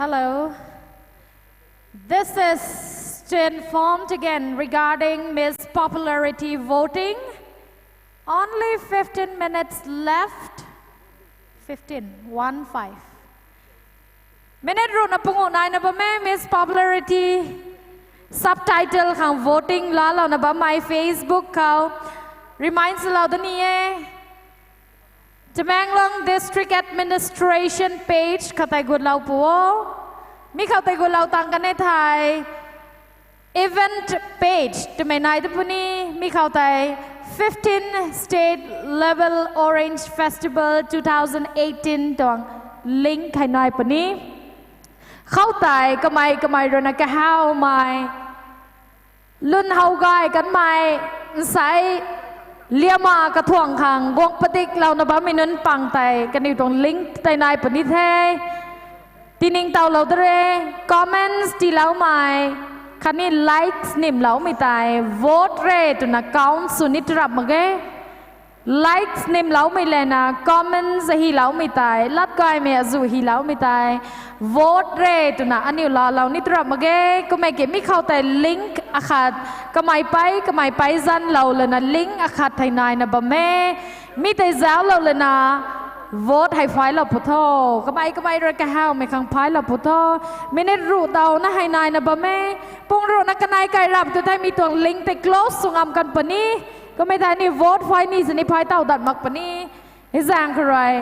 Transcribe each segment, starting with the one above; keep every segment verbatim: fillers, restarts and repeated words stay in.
Hello. This is to informed again regarding Miss Popularity voting. Only fifteen minutes left. Fifteen, one five. Minute runa pungu naina bame Miss Popularity subtitle khang voting la launa bamai Facebook khou. Remind lau dani e. Tamenglong District Administration page khatai gut lau puo. Mi khou tai gut lau tang kane thai. Event page tumei nai tu puni mi khou tai fifteen state level Orange Festival two thousand eighteen tuang link khai nai puni. Khou tai kamai kamai runa kahau mai. Lun hau gai kan mai nsai liama kathuang khang guang padik launa bam minun pang tai kaniw tuang link tai nai puni the. Tining tau lau dere, comments ti lau mai, khani likes nim lau mi tai, vote re tuna count sw ni trap mage. Likes nim lau mi lena, comments ahi lau mi tai, lat kai me azu hi lau mi tai, vote re tuna aniu la lau ni trap mage, kume ke mi khou tai link akhat, kamai pai, kamai pai zan lau lena link akhat thai nai na bam me, mi tai zau lau lena, vote hai phai lau putho, kamai kamai ra kahau me khang phai lau putho, minute ru tau na hai nai na bam me, pung ru na kanai kai rap tu tai mi tuang link te close sungam kan pani, kamai tai ni vote phai ni sini phai tau dat mak pani, hizang kharai.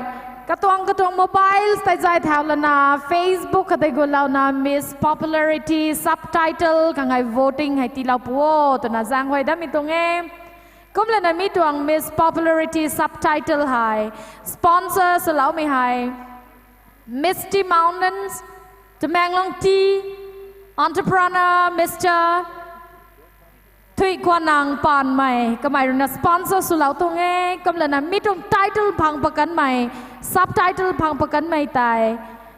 Katuang katuang mobiles tai zai thau lana, Facebook khatai gut launa, Miss Popularity subtitle kangai voting hai ti lau puo, tuna zang hoi da mi tuang e. Kum lana mi tuang Miss Popularity subtitle hai, sponsor sw lau mi hai. Misty Mountains, Tamenglong Tea, entrepreneur Mister Thui Kwanang Panmei, kamai runa sponsor sw lau tuang e, kum lana mi tuang title phang pakan mei, subtitle phang pakan mei tai,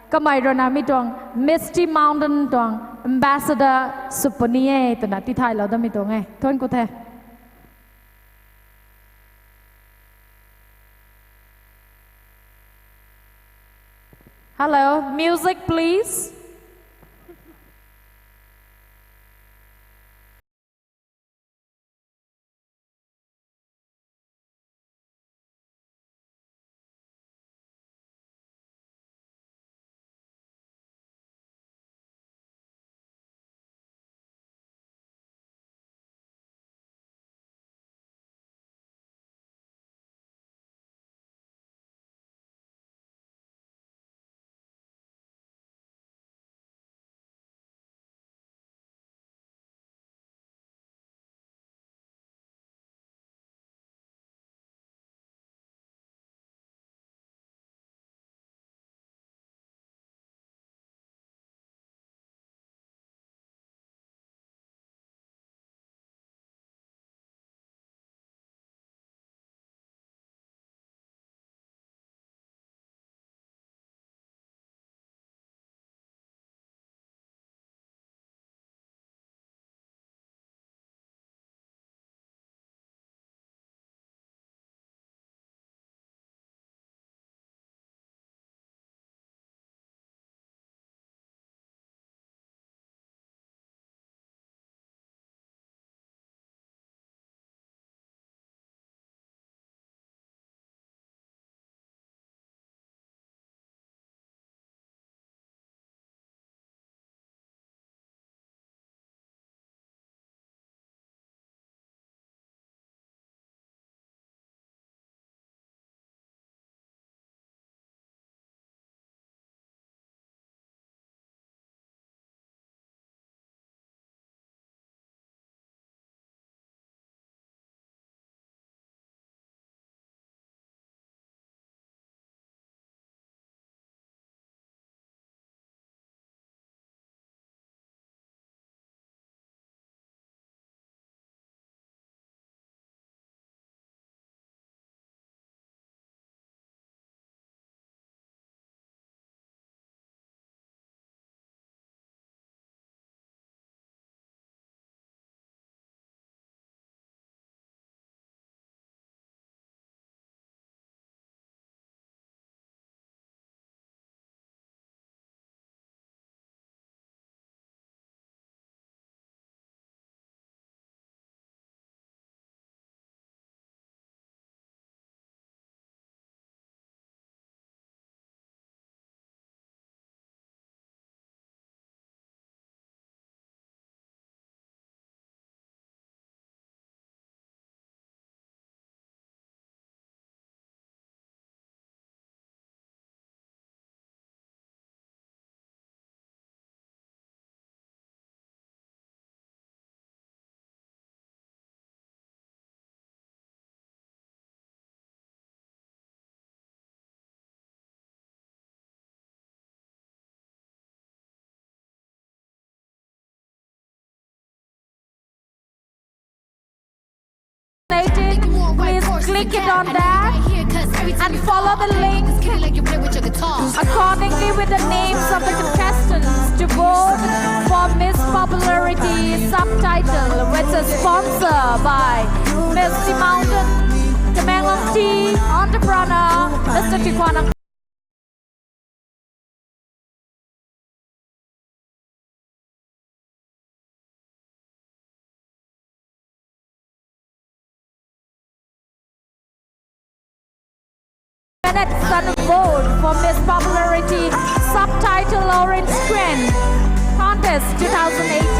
kamai runa mi tuang Misty Mountain tuang ambassador sw puni e, tuna ti thai lau da mi tuang e, thuan ku the. Hello, music, please. Click it on that and follow the link accordingly with the names of the contestants to vote for Miss Popularity subtitle, which is sponsored by Misty Mountain, Tamenglong Tea Entrepreneur, Mister Tijuana. Minutes and vote for Miss Popularity, subtitle Orange Screen Contest two thousand eighteen.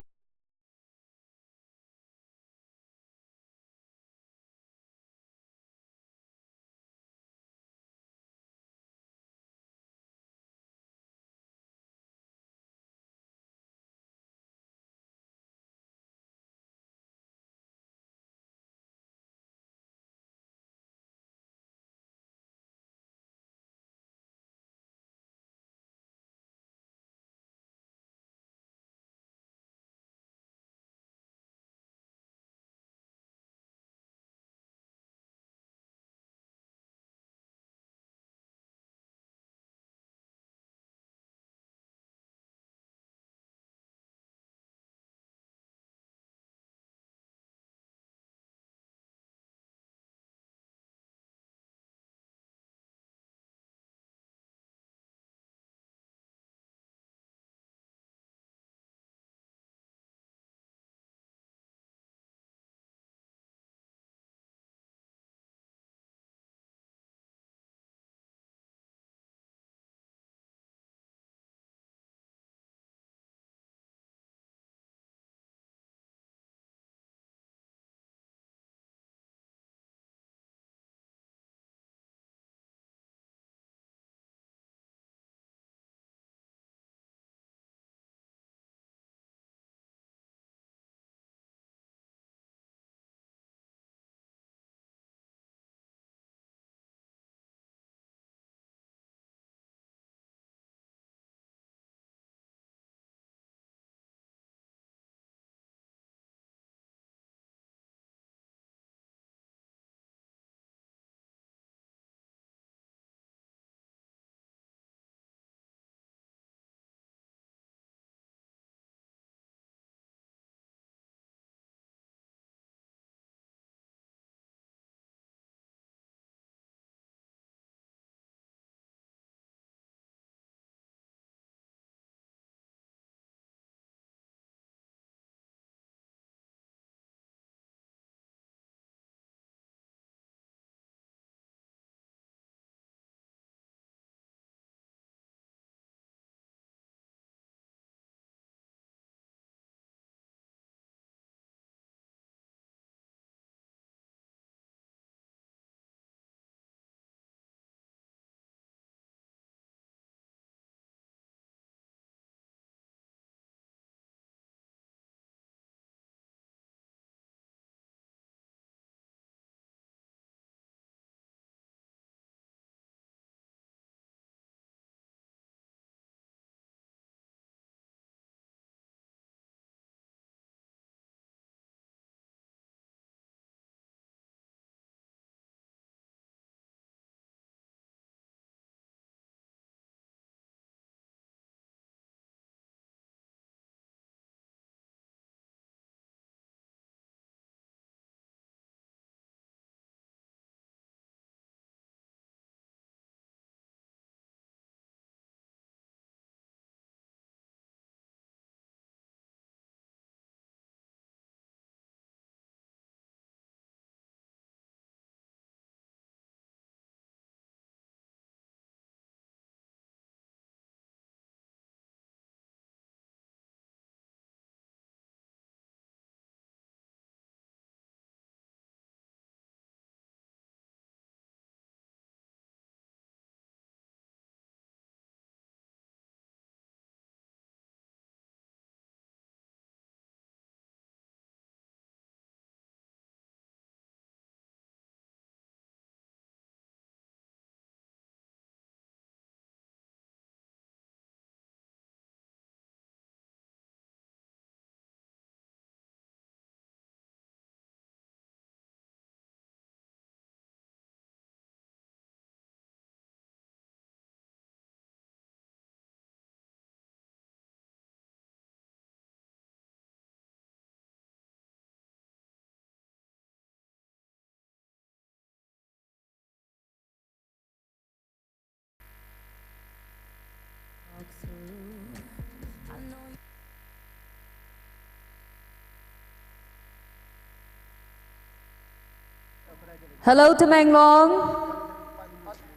Hello, Tamenglong.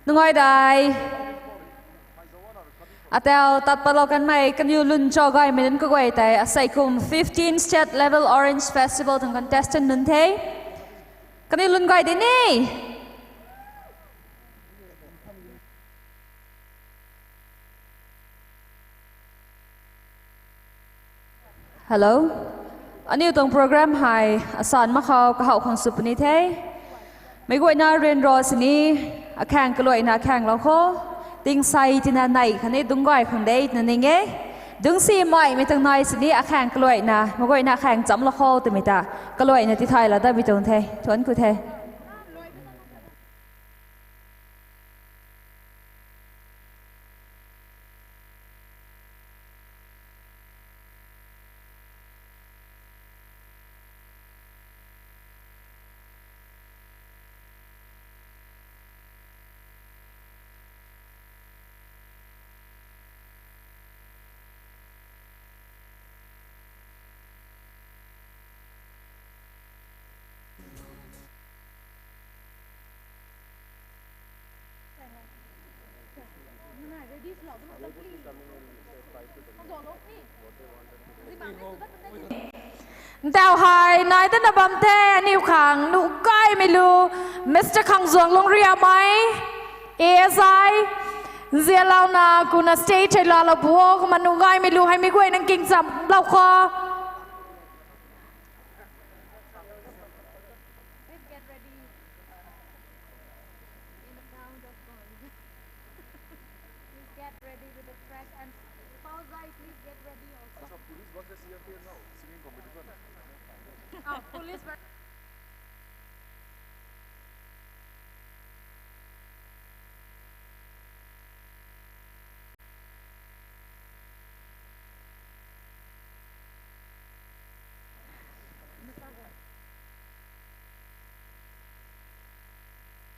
Nungai dai. Atel tatpalo kan mai kaniu lun chogai minun ko goi tai. Asai kum fifteen state level Orange Festival thang contestant nun the. Kaniu lun goi de ni. Hello. Aniu tong program hai asan makhau kahau khang supuni the. Mai goi na ren ro sini akhang kaloi na khang lo kho. Ting sai tina nai khane dung goi khang dei na ninge. Dung si mai mi tang nai sini akhang kaloi na mai goi na khang cham lo kho tumita kaloi na ti thai la da bi tong the. Thuan ku the. Ntau hai nai tana bam the aniu khang nu kai mi lu Mister Khangzuang Longriamai A S I. Zia lau na kuna stage hai la lo buo kuma nu kai mi lu hai mi goi nang king cham lau kho. Please get ready in the count of one. Please get ready with the track and Pauzai, please get ready also. Acha, police versus C R P F now, singing competition. Ah, police ver-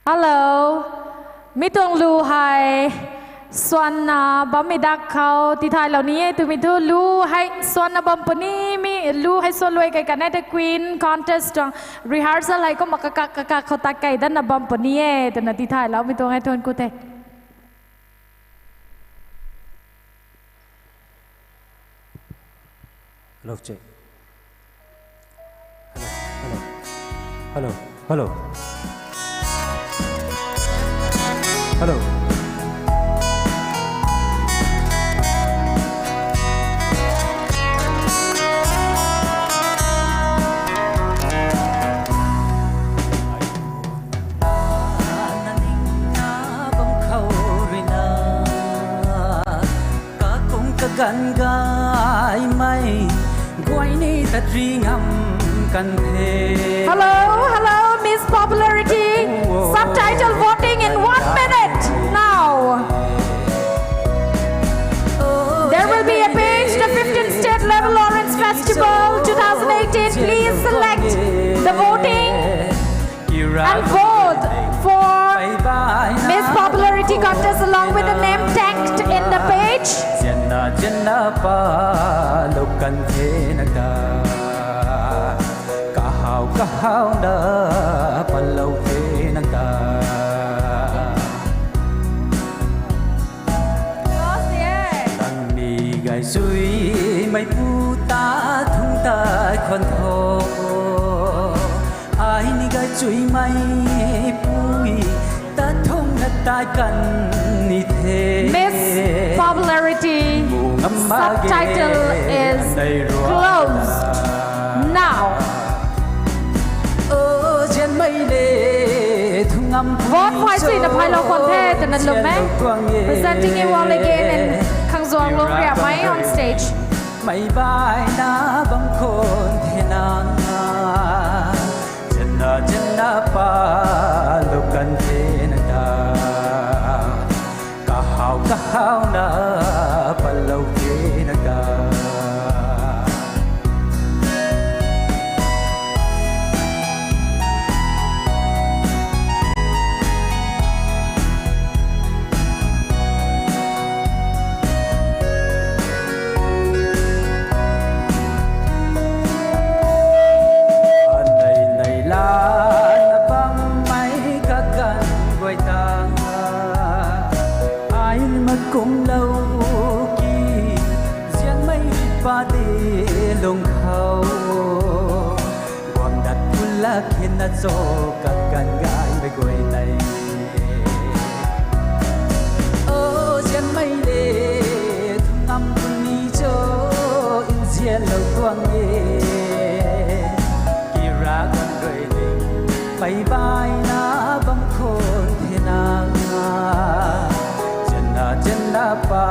Hello. Mi tuang lu hai suanna bam mi dak khou ti thai lou ni e, tumi thu lu hai suanna bam puni mi Lu hai so lui kai kanai te Queen contest tong rehearsal hai ko maka ka ka ka khotak kai dan na bam puni e te na ti thai lau mi tong hai thon ku te. Hello, check. Hello, hello, hello, hello. Hello. Gan gai mai guai ni ta tri ngam kan the. Hello, hello, Miss Popularity. Subtitle voting in one minute now. There will be a page, the fifteenth State Level Orange Festival twenty eighteen. Please select the voting and vote for Miss Popularity Contest along with the name tagged in the page. Jenna jenna pa lo kan the na ta. Ka hau ka hau na pa lo the na ta. Tang ni gai sui mai pu ta thung ta khon tho. Ai ni gai sui mai pui ta thung na ta kan ni the. Miss Popularity subtitle is closed now. Vote phai sui na phai lo kon the te na lum e. Presenting you all again in Khangzuang Lungriamai on stage. Mai bai na bang kon the na. Jenna jenna pa lo kan the na ta. Ka hau ka hau na pa lo the na ta. Tung khâu, guam dat phun la khin na cho, kat kan gai mai guai nai. Ô, zian mai le, thung am phun ni cho, in zian lo tuang e. Kira kan guai ding, pai bai na bam khun the na. Zian na, zian na pa,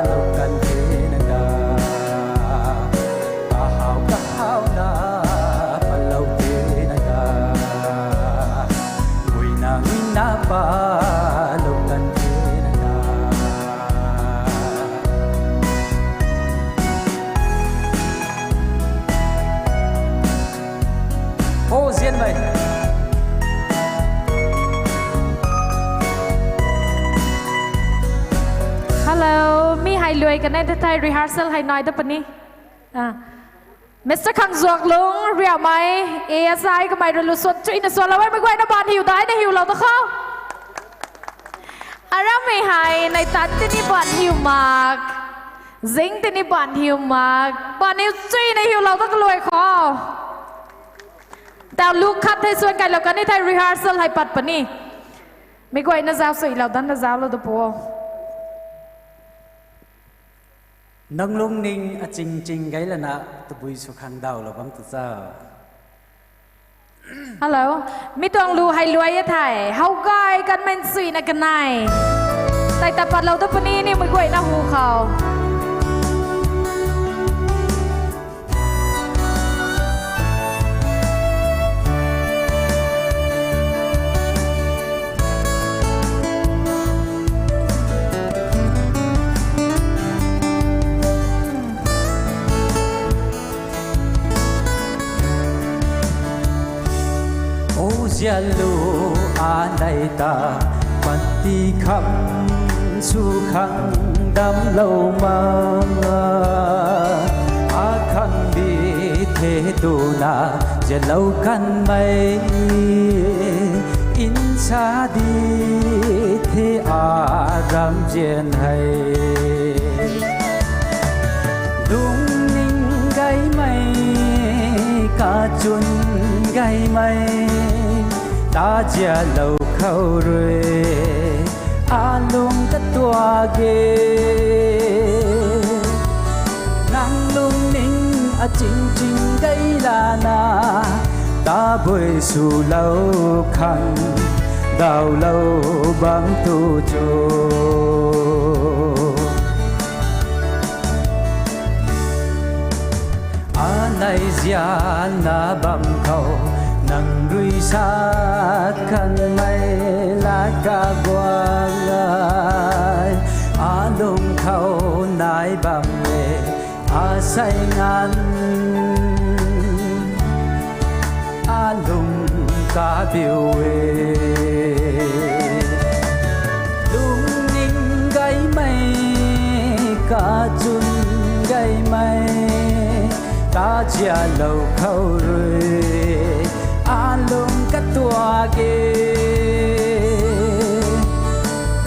lo kan the na ka. Ka hau, ka hau na, pa lo te na ka. Ngui na, ngui na pa, lo kan te na ka. Ô, zian mai. Hello, mi hai lui ka nai ta thai rehearsal hai nai da pani. Ah. Mister Khangzuaklung, riamai, A S I kamai rulu suat chu ina suat lawai mai guai na ban hiu dai na hiu lau da khau. Aram mai hai, nai tan tini ban hiu mak. Zing tini ban hiu mak. Ban hiu chu ina hiu lau da ka luai khau. Tau lu khat thai suan kai lau kani thai rehearsal hai pat pani. Mi guai na zau sui lau dan na zau lau da po. Nang lungning a ching ching gai lana tabui su khang dau lo bam tu cha. Hello, mi tuang lu hai luai a thai, hau gai kan men sui na kanai. Tai ta pat lo ta pani ni mi guai na hu khau. Ô zialu a nai ta, pati kham su khang dam lo ma. A khang di the tu na, zia lo kan mai. In sa di the a ram zian hai. Lungning ga Chun gaimai ta chia lo khau rui a lung ka tua ge. Nang lung ning a ching ching gai la na ta bui su lo khang dau lo bam tu chu. A nai zia na bam khau nang rui sa khang mai la ka guang ai a lung khau nai bam le a sai ngan a lung ka biu e. Lung ning gai mai ka chun gai mai ta chia lo khau rui a lung ka tua ge.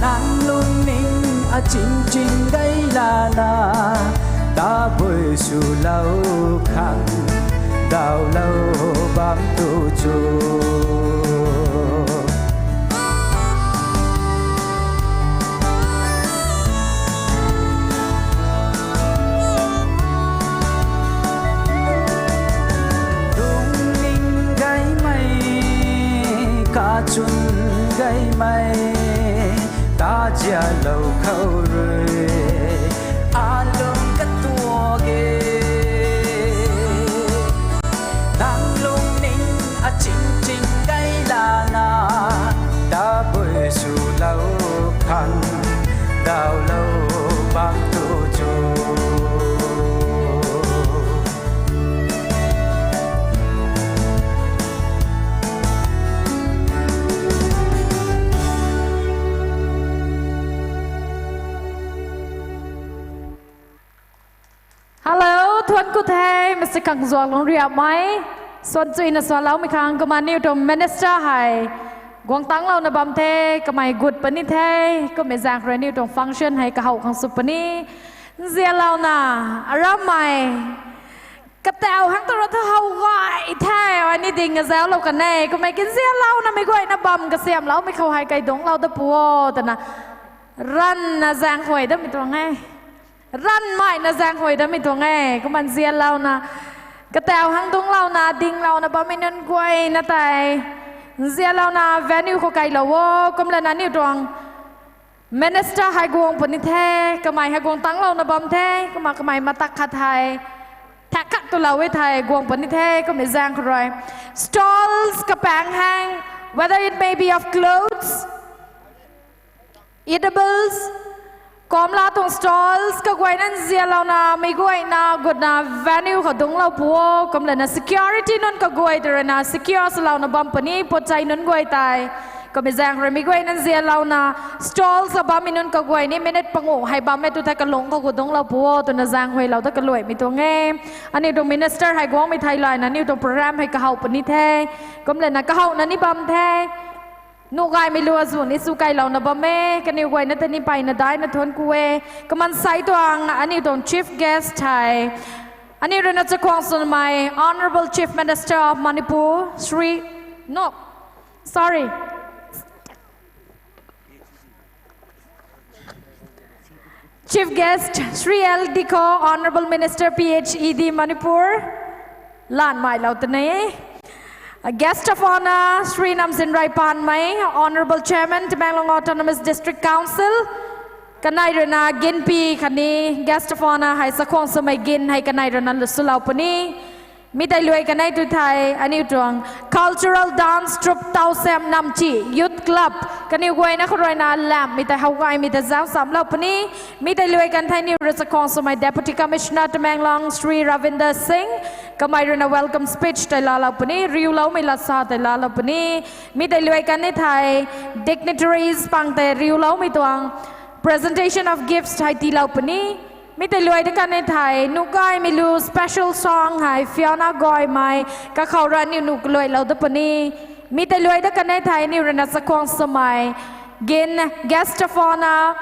Nang lung ning a ching ching gai la na ta bui su lo khang dau lo bam tu chu. Lung ning gai mai ka chun gai mai ta chia lo khau rui a lung ka tua ge. Nang lung ning a ching ching gai la na ta bui su lo khang dau lo bam tu chu. Hello, thuan kut hei, Mister Kangzuak Lungriamai. Suan chu ina suan lau mi khang kumani utum minister hai. Guang tang lau na bam the, kamai gut pani the, kumi zang reni utum function hai ka hau khang su pani. Zia lau na, aram mai. Kateu hang tawh ra tha hau gai the, ani ding a zau lo ka nei. Kumai kin zia lau na mi guai na bam ka siam lau mi khau hai kai dong lau da puo, tana. Ran na zang hoi da mi tuang e. Ran mai na zang hoi da mi tuang e. Kuman zia lau na. Kateu hang dong lau na, ding lau na bam i nun guai na tai. Zia lau na venue khou kai lau o, kum la na niu tuang. Minister hai guang puni the, kamai hai guang tang lau na bam the, kuma kamai matak khat hai. Thak khat tu lau e thai guang puni the, kumi zang khroi. Stalls ka pang hang, whether it may be of clothes, eatables, kom la tuang stalls, ka guai nan zia lau na, mi guai na, gut na, venue ka dung lau puo, kum la na security nun ka guai tara na, secure sa lau na bam puni, pot chai nun guai tai. Kami zang rui mi guai nan zia lau na, stall sa bam i nun ka guai ni minute pangu hai bam e tu thai ka lung ka gu dung lau puo, tu na zang hoi lau da ka luai mi tuang e. Ani tuang minister hai guang mi thai lai na, ani tuang program hai ka hau puni the. Kum la na ka hau na ni bam the. Nu gai mi lua zu ni su kai lau na bam e, ka ni guai na ta ni pai na dai na thon ku e. Kaman sai tuang, ani tuang chief guest hai. Ani rui na chakuang sun mai, Honorable Chief Minister of Manipur, Shri, no, sorry. Chief guest, Shri L Diko, Honorable Minister P H E D Manipur, lan mai lau tane. A guest of honor, Shri Namzin Raipan mai, Honorable Chairman, Tamenglong Autonomous District Council, kanai rui na gin pi kani, guest of honor hai sa khong sa mai gin hai kanai rui na lusu lau puni. Mi tai luai kanei tu thai, ani tuang. Cultural dance troupe Tau Sem Namchi, Youth Club. Kani guai na kharoi na lam, mi tai hau gai, mi tai zau sam lau puni. Mi tai luai kan thai ni rui sa khong sa mai Deputy Commissioner Tamenglong, Shri Ravinder Singh. Kamai rui na welcome speech tai la lau puni, riu lau mi la sa tai la lau puni. Mi tai luai kan ni thai, dignitaries pang tai riu lau mi tuang. Presentation of gifts hai ti lau puni. Mi tai luai da kanei thai, nu gai mi lu special song hai, Fiona Goi mai, ka khau ra ni nu luai lau da puni. Mi tai luai da kanei thai, ni rui na sa khong sa mai. Gin, guest of honor,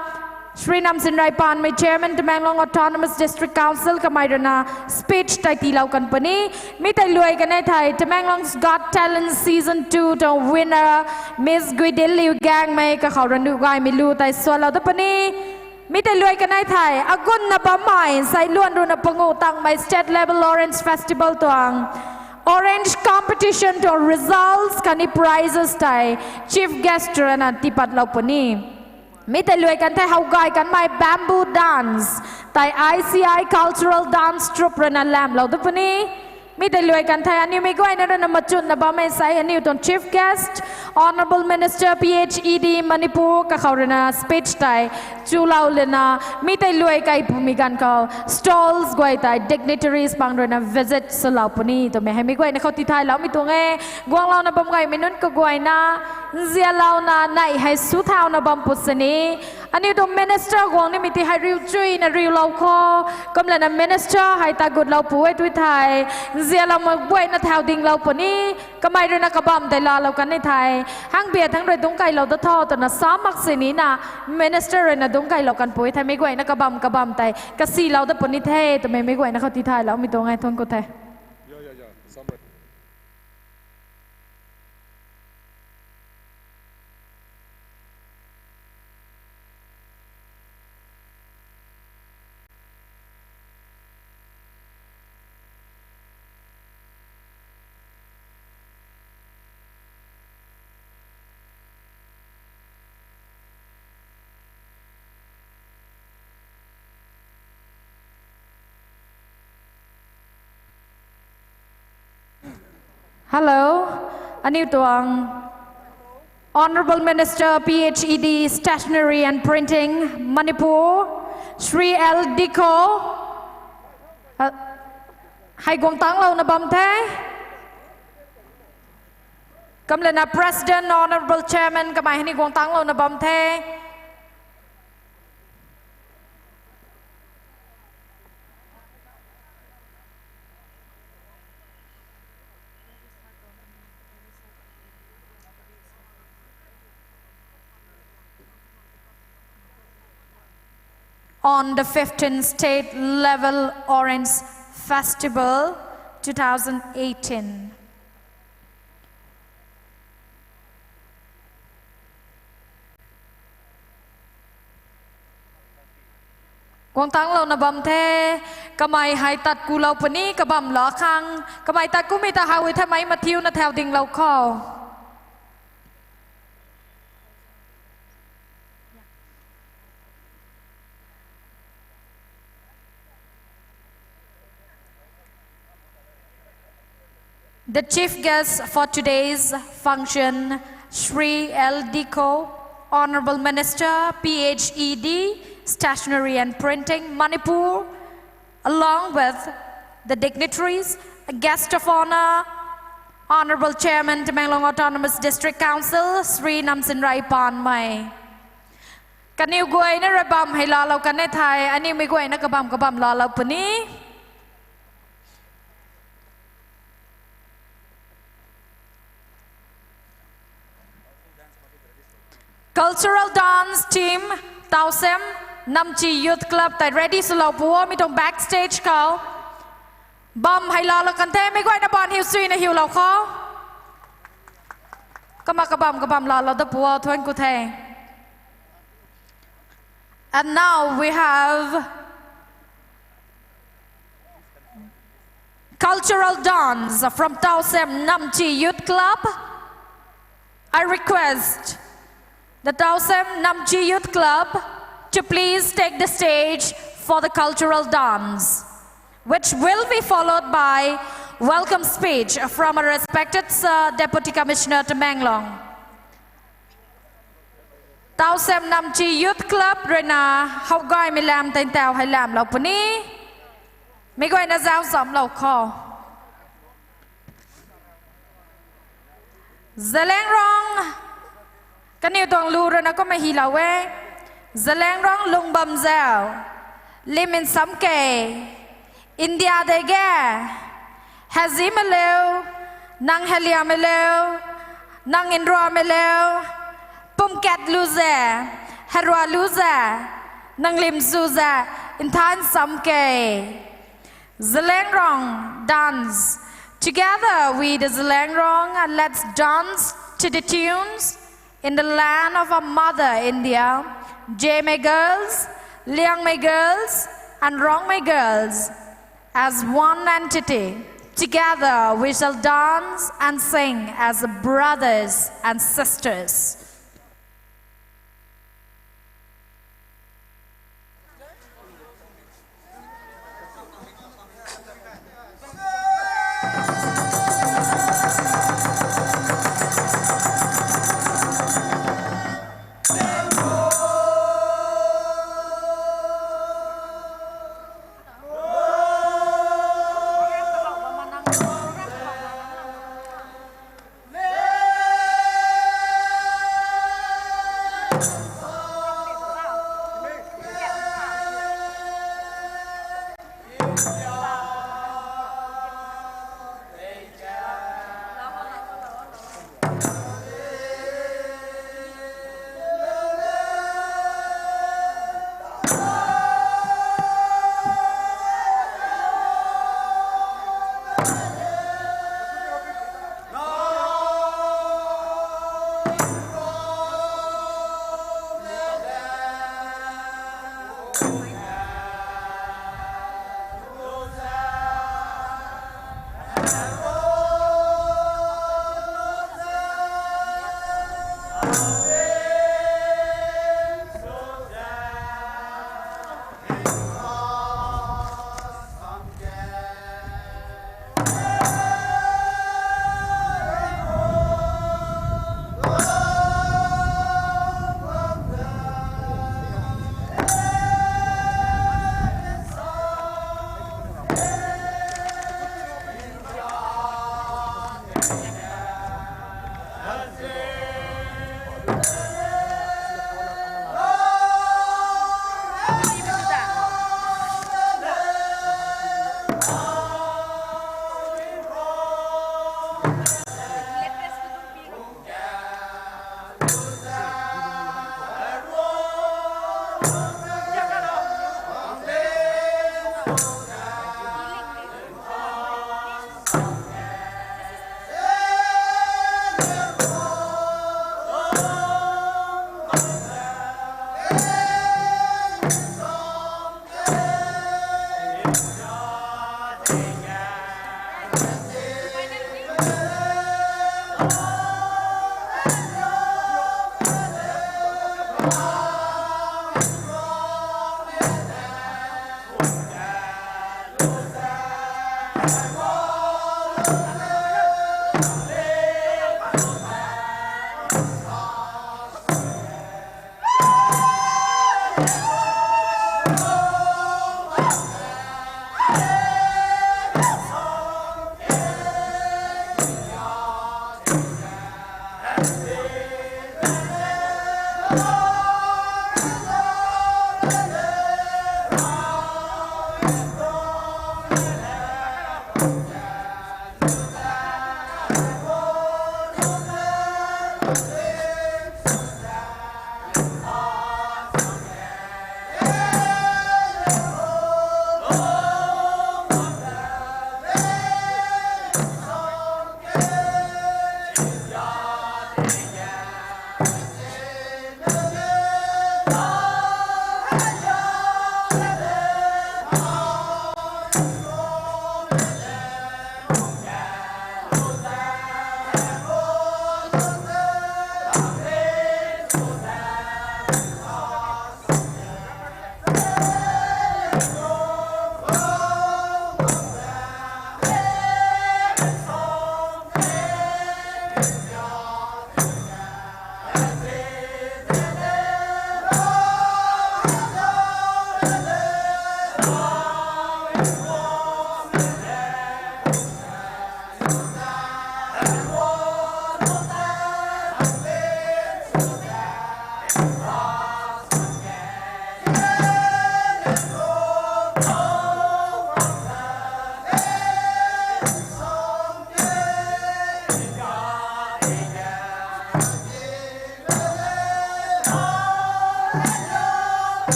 Shri Namsin Raipanmei, Chairman, Tamenglong Autonomous District Council, kamei ruina speech tei tiilou kan puni. Mi tei luai kanei thei Tamenglong's Got Talent Season two tuang winner, Miss Guidil Liu Gangmei, kakhou rui nuh gaymei lu tei sualou dat puni. Mi tei luai kanei thei agunna bammei, sai luan ruina pangu tangmei State Level Orange Festival tuang Orange Competition tuang results khatni prizes tei Chief Guest ruina tiipatlou puni. Mi tei luai kan thei howgay kanmei Bamboo Dance tei I C I Cultural Dance Troupe ruina lamhlou dat puni. Mi tei luai kan thei aniu mei guayna ruina machunna bammei sai aniu tuang Chief Guest, Honourable Minister P H E D Manipur kakhou ruina speech tei chulou lana, mi tei luai kai pumei ganv khou stalls guay tei dignitaries pang ruina visit swlou puni twmei hei mi guayna khou tithaylou mei tuang e. Guanglouna bam gaymei nunc kaguayna, nzianlouna nei hei suthauna bam pu sini. Aniu tuang minister guang nimei ti hei riu chuyna riulou kho. Kumlana minister hei tagutlou pu e tu thei, nzianloumei guayna thau dinglou puni. Kamei ruina kabam tei laalou kan ni thei, hangbia thangc rui dungc kailou dat tho twna sa mak sinina, minister ruina dungc kailou kan pu e thei mi guayna kabam kabam tei kasilou dat puni the twmei mi guayna khou tithaylou mei tuang e. Thuanc ku the. Hello, aniu tuang Honourable Minister P H E D, Stationery and Printing, Manipur, Shri L Diko, uh, hei guang tanglouna bam the. Kumlana President, Honourable Chairman kamei hei ni guang tanglouna bam the. on the fifteenth State Level Orange Festival two thousand eighteen. Guangtang lo na bam the, kamai hai tat ku lo pani, kabam lo khang, kamai tat ku mi ta hau i the mai mathiu na theo ding lo kho. The chief guest for today's function, Shri L Diko, Honorable Minister, P H E D, Stationery and Printing, Manipur, along with the dignitaries, guest of honor, Honorable Chairman, Tamenglong Autonomous District Council, Shri Namsinrai Panmai. Kaniu guai na rabam hai la lo kane thai, ani mi guai na kabam kabam la lo pani. Cultural dance team, Tausem, Namchi Youth Club, tai ready silo puo mi tong backstage kau. Bam hai la lo kan the, mi guai na ban hiu sui na hiu lo kho. Kama kabam kabam la lo da puo thuan ku the. And now we have cultural dance from Tausem Namchi Youth Club. I request the Tausem Namchi Youth Club to please take the stage for the cultural dance, which will be followed by welcome speech from a respected Sir Deputy Commissioner Tamenglong. Tausem Namchi Youth Club rena haugai mi lam ten tau hai lam lo pani. Mi guai na zau zam lo kho. Zeliangrong, kaniu tong lu rena ko ma hi lo we. Zeliangrong Lungbam Zau, Lim In Sam Kei, India dege, Hazi Meleu, Nang Helia Meleu, Nang Indra Meleu, Pumket Luze, Herwa Luze, Nanglim Zuza, Inthan Samke. Zeliangrong dance. Together with the Zeliangrong, and let's dance to the tunes in the land of our mother India. Jeme girls, Liangmei girls, and Rongmei girls, as one entity. Together we shall dance and sing as brothers and sisters.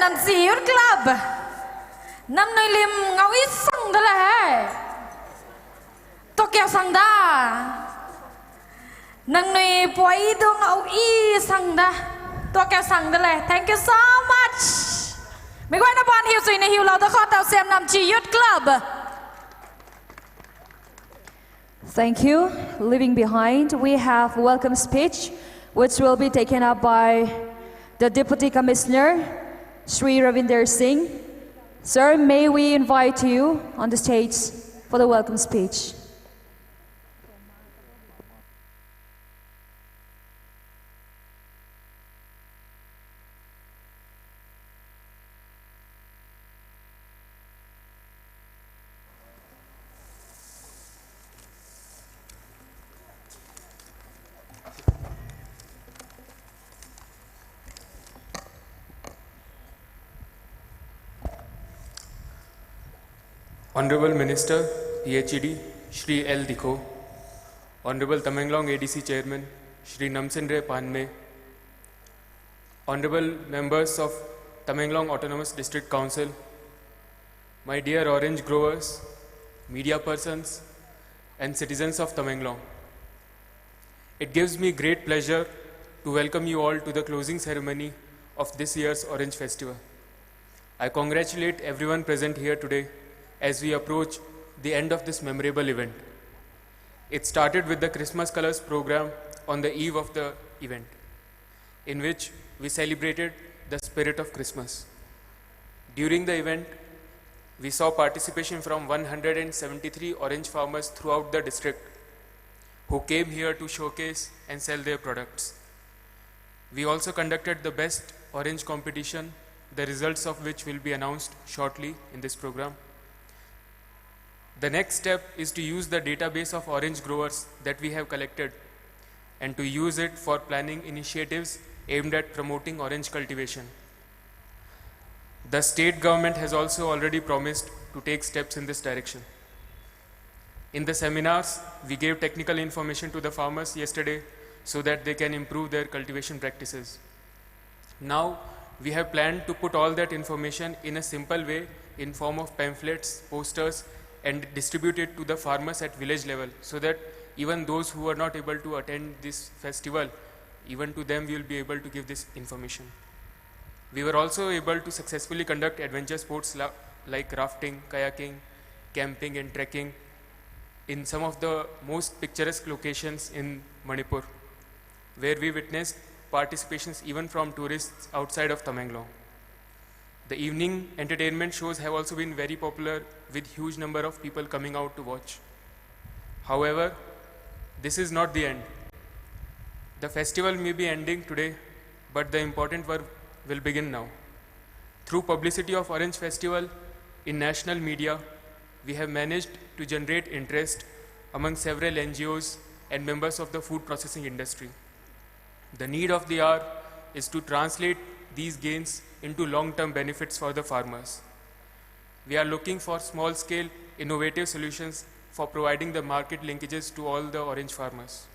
Namchi Youth Club. Namnui lim ngau i sang da le hai. To kya sang da. Nangnui poi du ngau i sang da. To kya sang da le. Thank you so much. Mi guai na ban hiu sui na hiu lau da kho tau sem Namchi Youth Club. Thank you. Leaving behind, we have welcome speech, which will be taken up by the Deputy Commissioner, Shri Ravinder Singh. Sir, may we invite you on the stage for the welcome speech? Honorable Minister, P H E D, Shri L Dikho, Honorable Tamenglong A D C Chairman, Shri Namsinre Panme, Honorable Members of Tamenglong Autonomous District Council, my dear orange growers, media persons, and citizens of Tamenglong. It gives me great pleasure to welcome you all to the closing ceremony of this year's Orange Festival. I congratulate everyone present here today as we approach the end of this memorable event. It started with the Christmas Colors program on the eve of the event, in which we celebrated the spirit of Christmas. During the event, we saw participation from one hundred seventy-three orange farmers throughout the district who came here to showcase and sell their products. We also conducted the best orange competition, the results of which will be announced shortly in this program. The next step is to use the database of orange growers that we have collected and to use it for planning initiatives aimed at promoting orange cultivation. The state government has also already promised to take steps in this direction. In the seminars, we gave technical information to the farmers yesterday so that they can improve their cultivation practices. Now, We have planned to put all that information in a simple way in form of pamphlets, posters, and distribute it to the farmers at village level, so that even those who are not able to attend this festival, even to them we will be able to give this information. We were also able to successfully conduct adventure sports la- like rafting, kayaking, camping, and trekking in some of the most picturesque locations in Manipur, where we witnessed participations even from tourists outside of Tamenglong. The evening entertainment shows have also been very popular, with huge number of people coming out to watch. However, this is not the end. The festival may be ending today, but the important work will begin now. Through publicity of Orange Festival in national media, we have managed to generate interest among several N G Os and members of the food processing industry. The need of the hour is to translate these gains into long-term benefits for the farmers. We are looking for small-scale innovative solutions for providing the market linkages to all the orange farmers.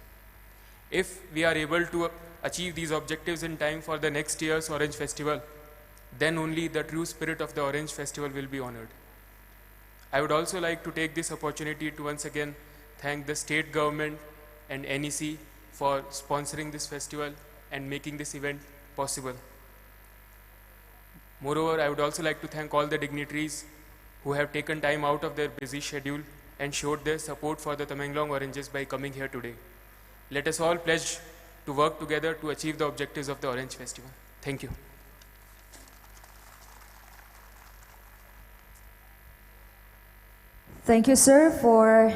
If we are able to achieve these objectives in time for the next year's Orange Festival, then only the true spirit of the Orange Festival will be honored. I would also like to take this opportunity to once again thank the state government and N E C for sponsoring this festival and making this event possible. Moreover, I would also like to thank all the dignitaries who have taken time out of their busy schedule and showed their support for the Tamenglong Oranges by coming here today. Let us all pledge to work together to achieve the objectives of the Orange Festival. Thank you. Thank you, sir, for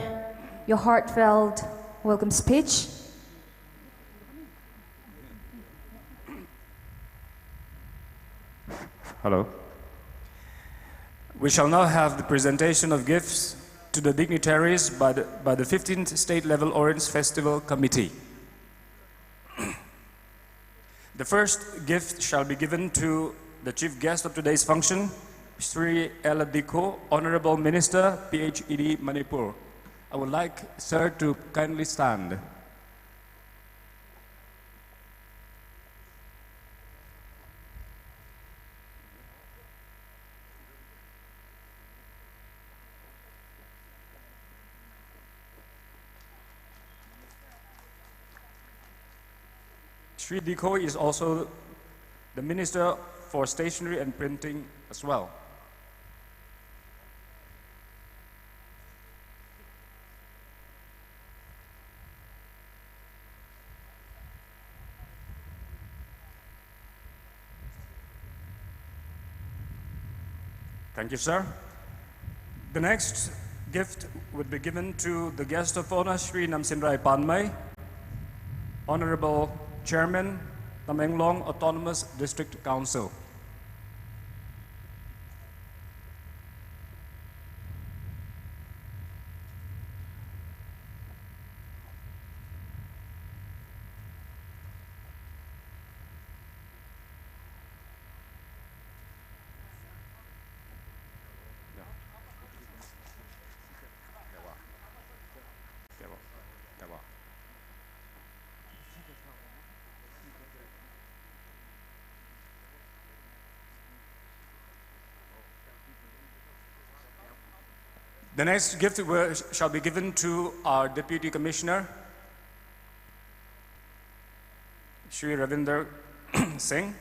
your heartfelt welcome speech. Hello. We shall now have the presentation of gifts to the dignitaries by the, by the fifteenth State Level Orange Festival Committee. The first gift shall be given to the chief guest of today's function, Shri L. Dikho, Honorable Minister, P H E D, Manipur. I would like sir to kindly stand. Shri Dikho is also the Minister for Stationery and Printing as well. Thank you, sir. The next gift would be given to the guest of honor, Shri Namsinrai Panmei, Honorable Chairman, Tamenglong Autonomous District Council. The next gift will, shall be given to our Deputy Commissioner, Shri Ravinder Singh.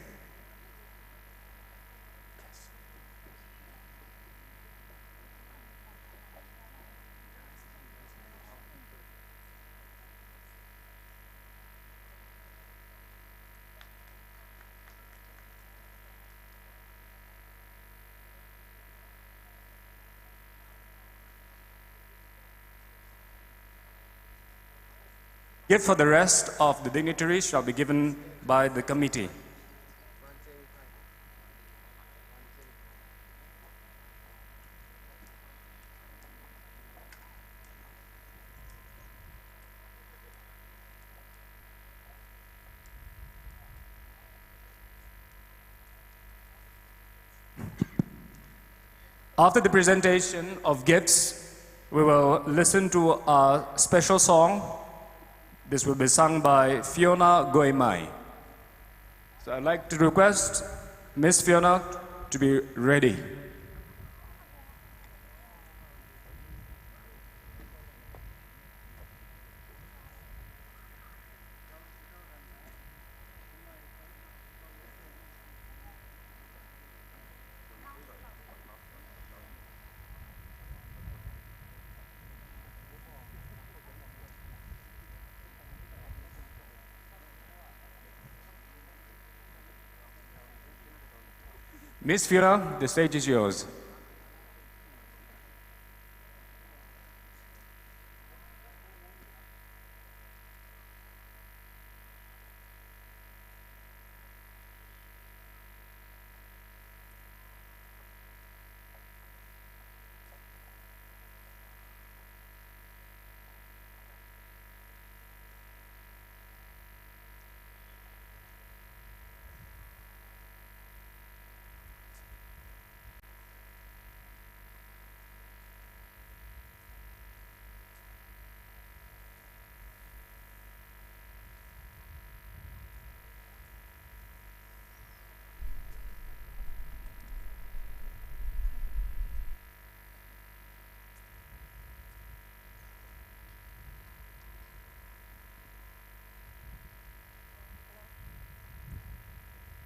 Gift for the rest of the dignitaries shall be given by the committee. After the presentation of gifts, we will listen to a special song. This will be sung by Fiona Goimai. So I'd like to request Miss Fiona to be ready. Miss Fiona, the stage is yours.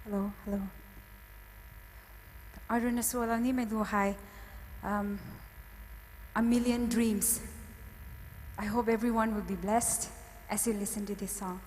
Hello, hello. Aruna Suolani Medu Hai, um, A Million Dreams. I hope everyone will be blessed as you listen to this song.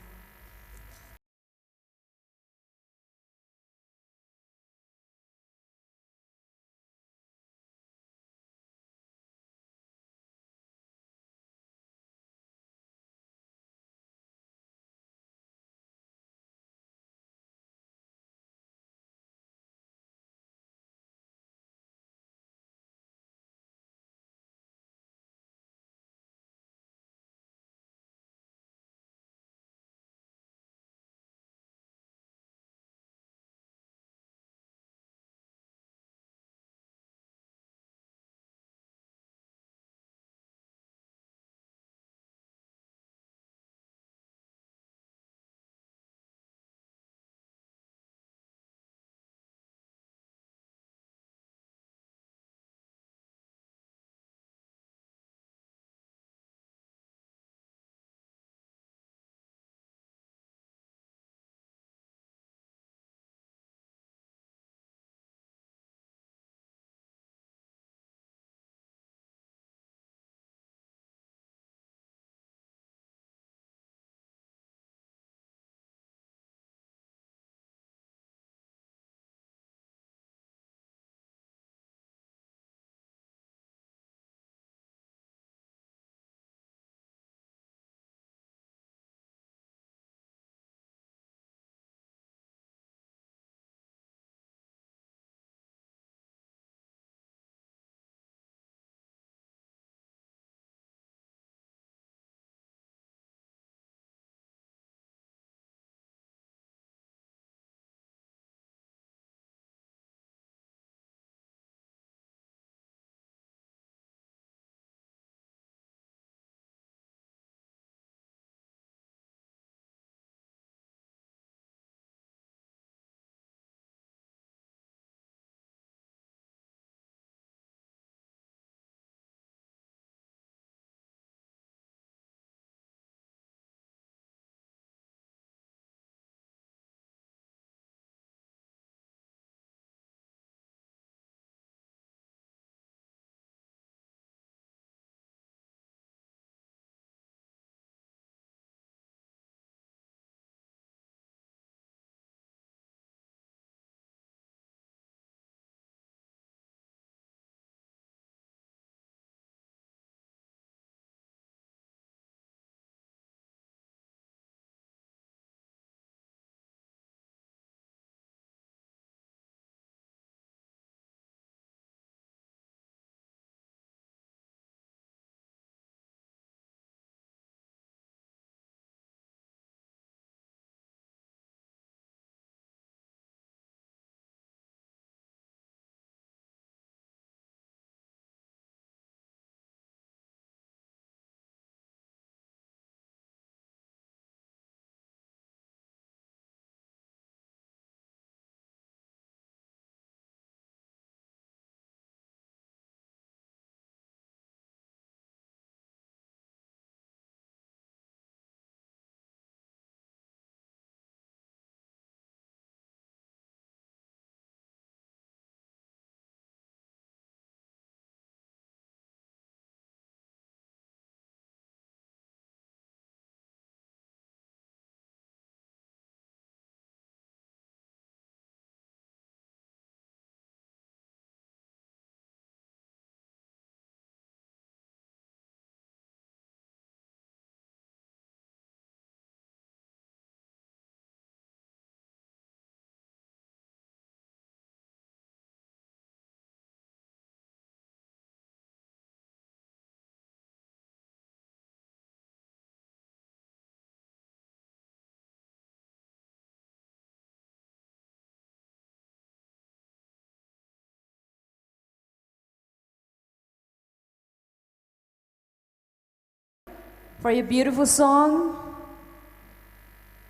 for your beautiful song.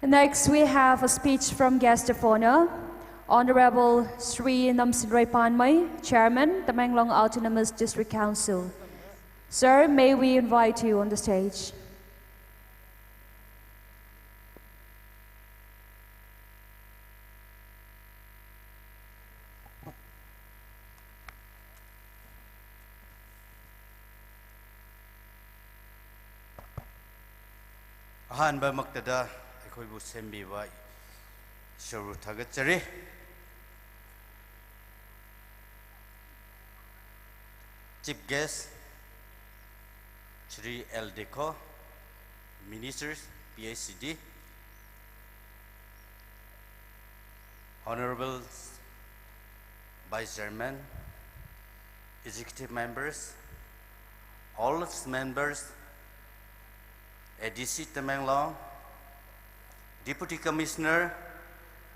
Next, we have a speech from guest of honor, Honorable Shri Namsinroi Panmei, Chairman, Tamenglong Autonomous District Council. Sir, may we invite you on the stage? ꯑꯍꯥꯟꯕꯃꯛꯇꯗ ꯑꯩꯈꯣꯏꯕꯨ ꯁꯦꯝꯕꯤꯕ ꯏꯁꯣꯔꯕꯨ ꯊꯥꯒꯠꯆꯔꯤ꯫ Chief guest, Shri L Dekho, Minister, P I C D, Honorable Vice Chairman, Executive Members, all members, A D C Tamenglong, Deputy Commissioner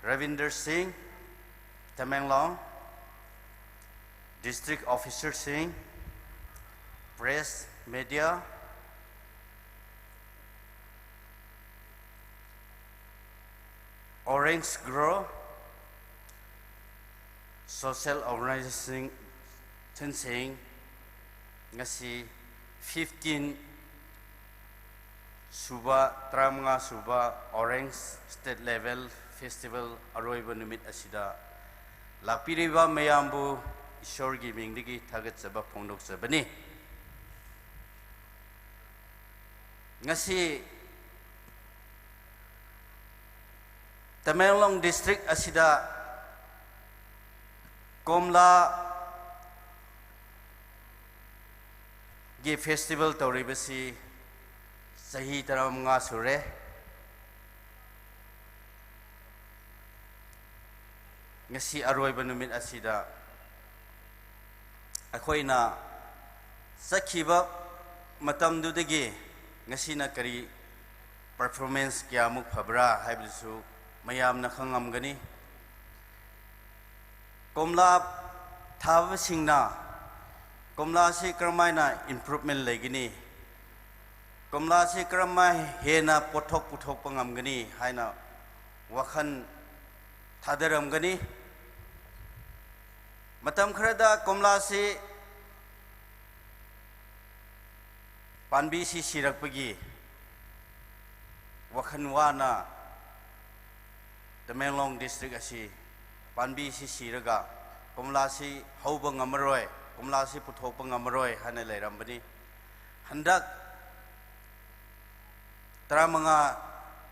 Ravinder Singh, Tamenglong, District Officer Singh, press, media, Orange Grow, social organization ꯁꯤꯡ, ꯉꯁꯤ fifteen ꯁꯨꯕ, ꯇꯔꯥꯃꯉꯥ ꯁꯨꯕ Orange State Level Festival ꯑꯔꯣꯏꯕ ꯅꯨꯃꯤꯠ ꯑꯁꯤꯗ ꯂꯥꯛꯄꯤꯔꯤꯕ ꯃꯌꯥꯝꯕꯨ ꯏꯁꯣꯔꯒꯤ ꯃꯤꯡꯗꯒꯤ ꯊꯥꯒꯠꯆꯕ ꯐꯣꯡꯗꯣꯛꯆꯕꯅꯤ꯫ ꯉꯁꯤ ꯇꯃꯦꯡꯂꯣꯡ district ꯑꯁꯤꯗ ꯀꯣꯝꯂꯥꯒꯤ festival ꯇꯧꯔꯤꯕꯁꯤ ꯆꯍꯤ ꯇꯔꯥꯃꯉꯥ ꯁꯨꯔꯦ꯫ ꯉꯁꯤ ꯑꯔꯣꯏꯕ ꯅꯨꯃꯤꯠ ꯑꯁꯤꯗ ꯑꯩꯈꯣꯏꯅ ꯆꯠꯈꯤꯕ ꯃꯇꯝꯗꯨꯗꯒꯤ ꯉꯁꯤꯅ ꯀꯔꯤ performance ꯀꯌꯥꯃꯨꯛ ꯐꯕ꯭ꯔꯥ ꯍꯥꯏꯕꯗꯨꯁꯨ ꯃꯌꯥꯝꯅ ꯈꯪꯉꯝꯒꯅꯤ꯫ ꯀꯣꯝꯂꯥ ꯊꯥꯕꯁꯤꯡꯅ ꯀꯣꯝꯂꯥꯁꯤ ꯀꯔꯝꯍꯥꯏꯅ improvement ꯂꯩꯒꯅꯤ, ꯀꯣꯝꯂꯥꯁꯤ ꯀꯔꯝꯍꯥꯏ ꯍꯦꯟꯅ ꯄꯣꯠꯊꯣꯛ ꯄꯨꯊꯣꯛꯄ ꯉꯝꯒꯅꯤ ꯍꯥꯏꯅ ꯋꯥꯈꯜ ꯊꯥꯗꯔꯝꯒꯅꯤ꯫ ꯃꯇꯝ ꯈꯔꯗ ꯀꯣꯝꯂꯥꯁꯤ ꯄꯥꯝꯕꯤꯁꯤ ꯁꯤꯔꯛꯄꯒꯤ ꯋꯥꯈꯜ ꯋꯥꯅ ꯇꯃꯦꯡꯂꯣꯡ ꯗꯤꯁꯇ꯭ꯔꯤꯛ ꯑꯁꯤ ꯄꯥꯝꯕꯤꯁꯤ ꯁꯤꯔꯒ ꯀꯣꯝꯂꯥꯁꯤ ꯍꯧꯕ ꯉꯝꯃꯔꯣꯏ, ꯀꯣꯝꯂꯥꯁꯤ ꯄꯨꯊꯣꯛꯄ ꯉꯝꯃꯔꯣꯏ ꯍꯥꯏꯅ ꯂꯩꯔꯝꯕꯅꯤ꯫ ꯍꯟꯗꯛ ꯇꯔꯥꯃꯉꯥ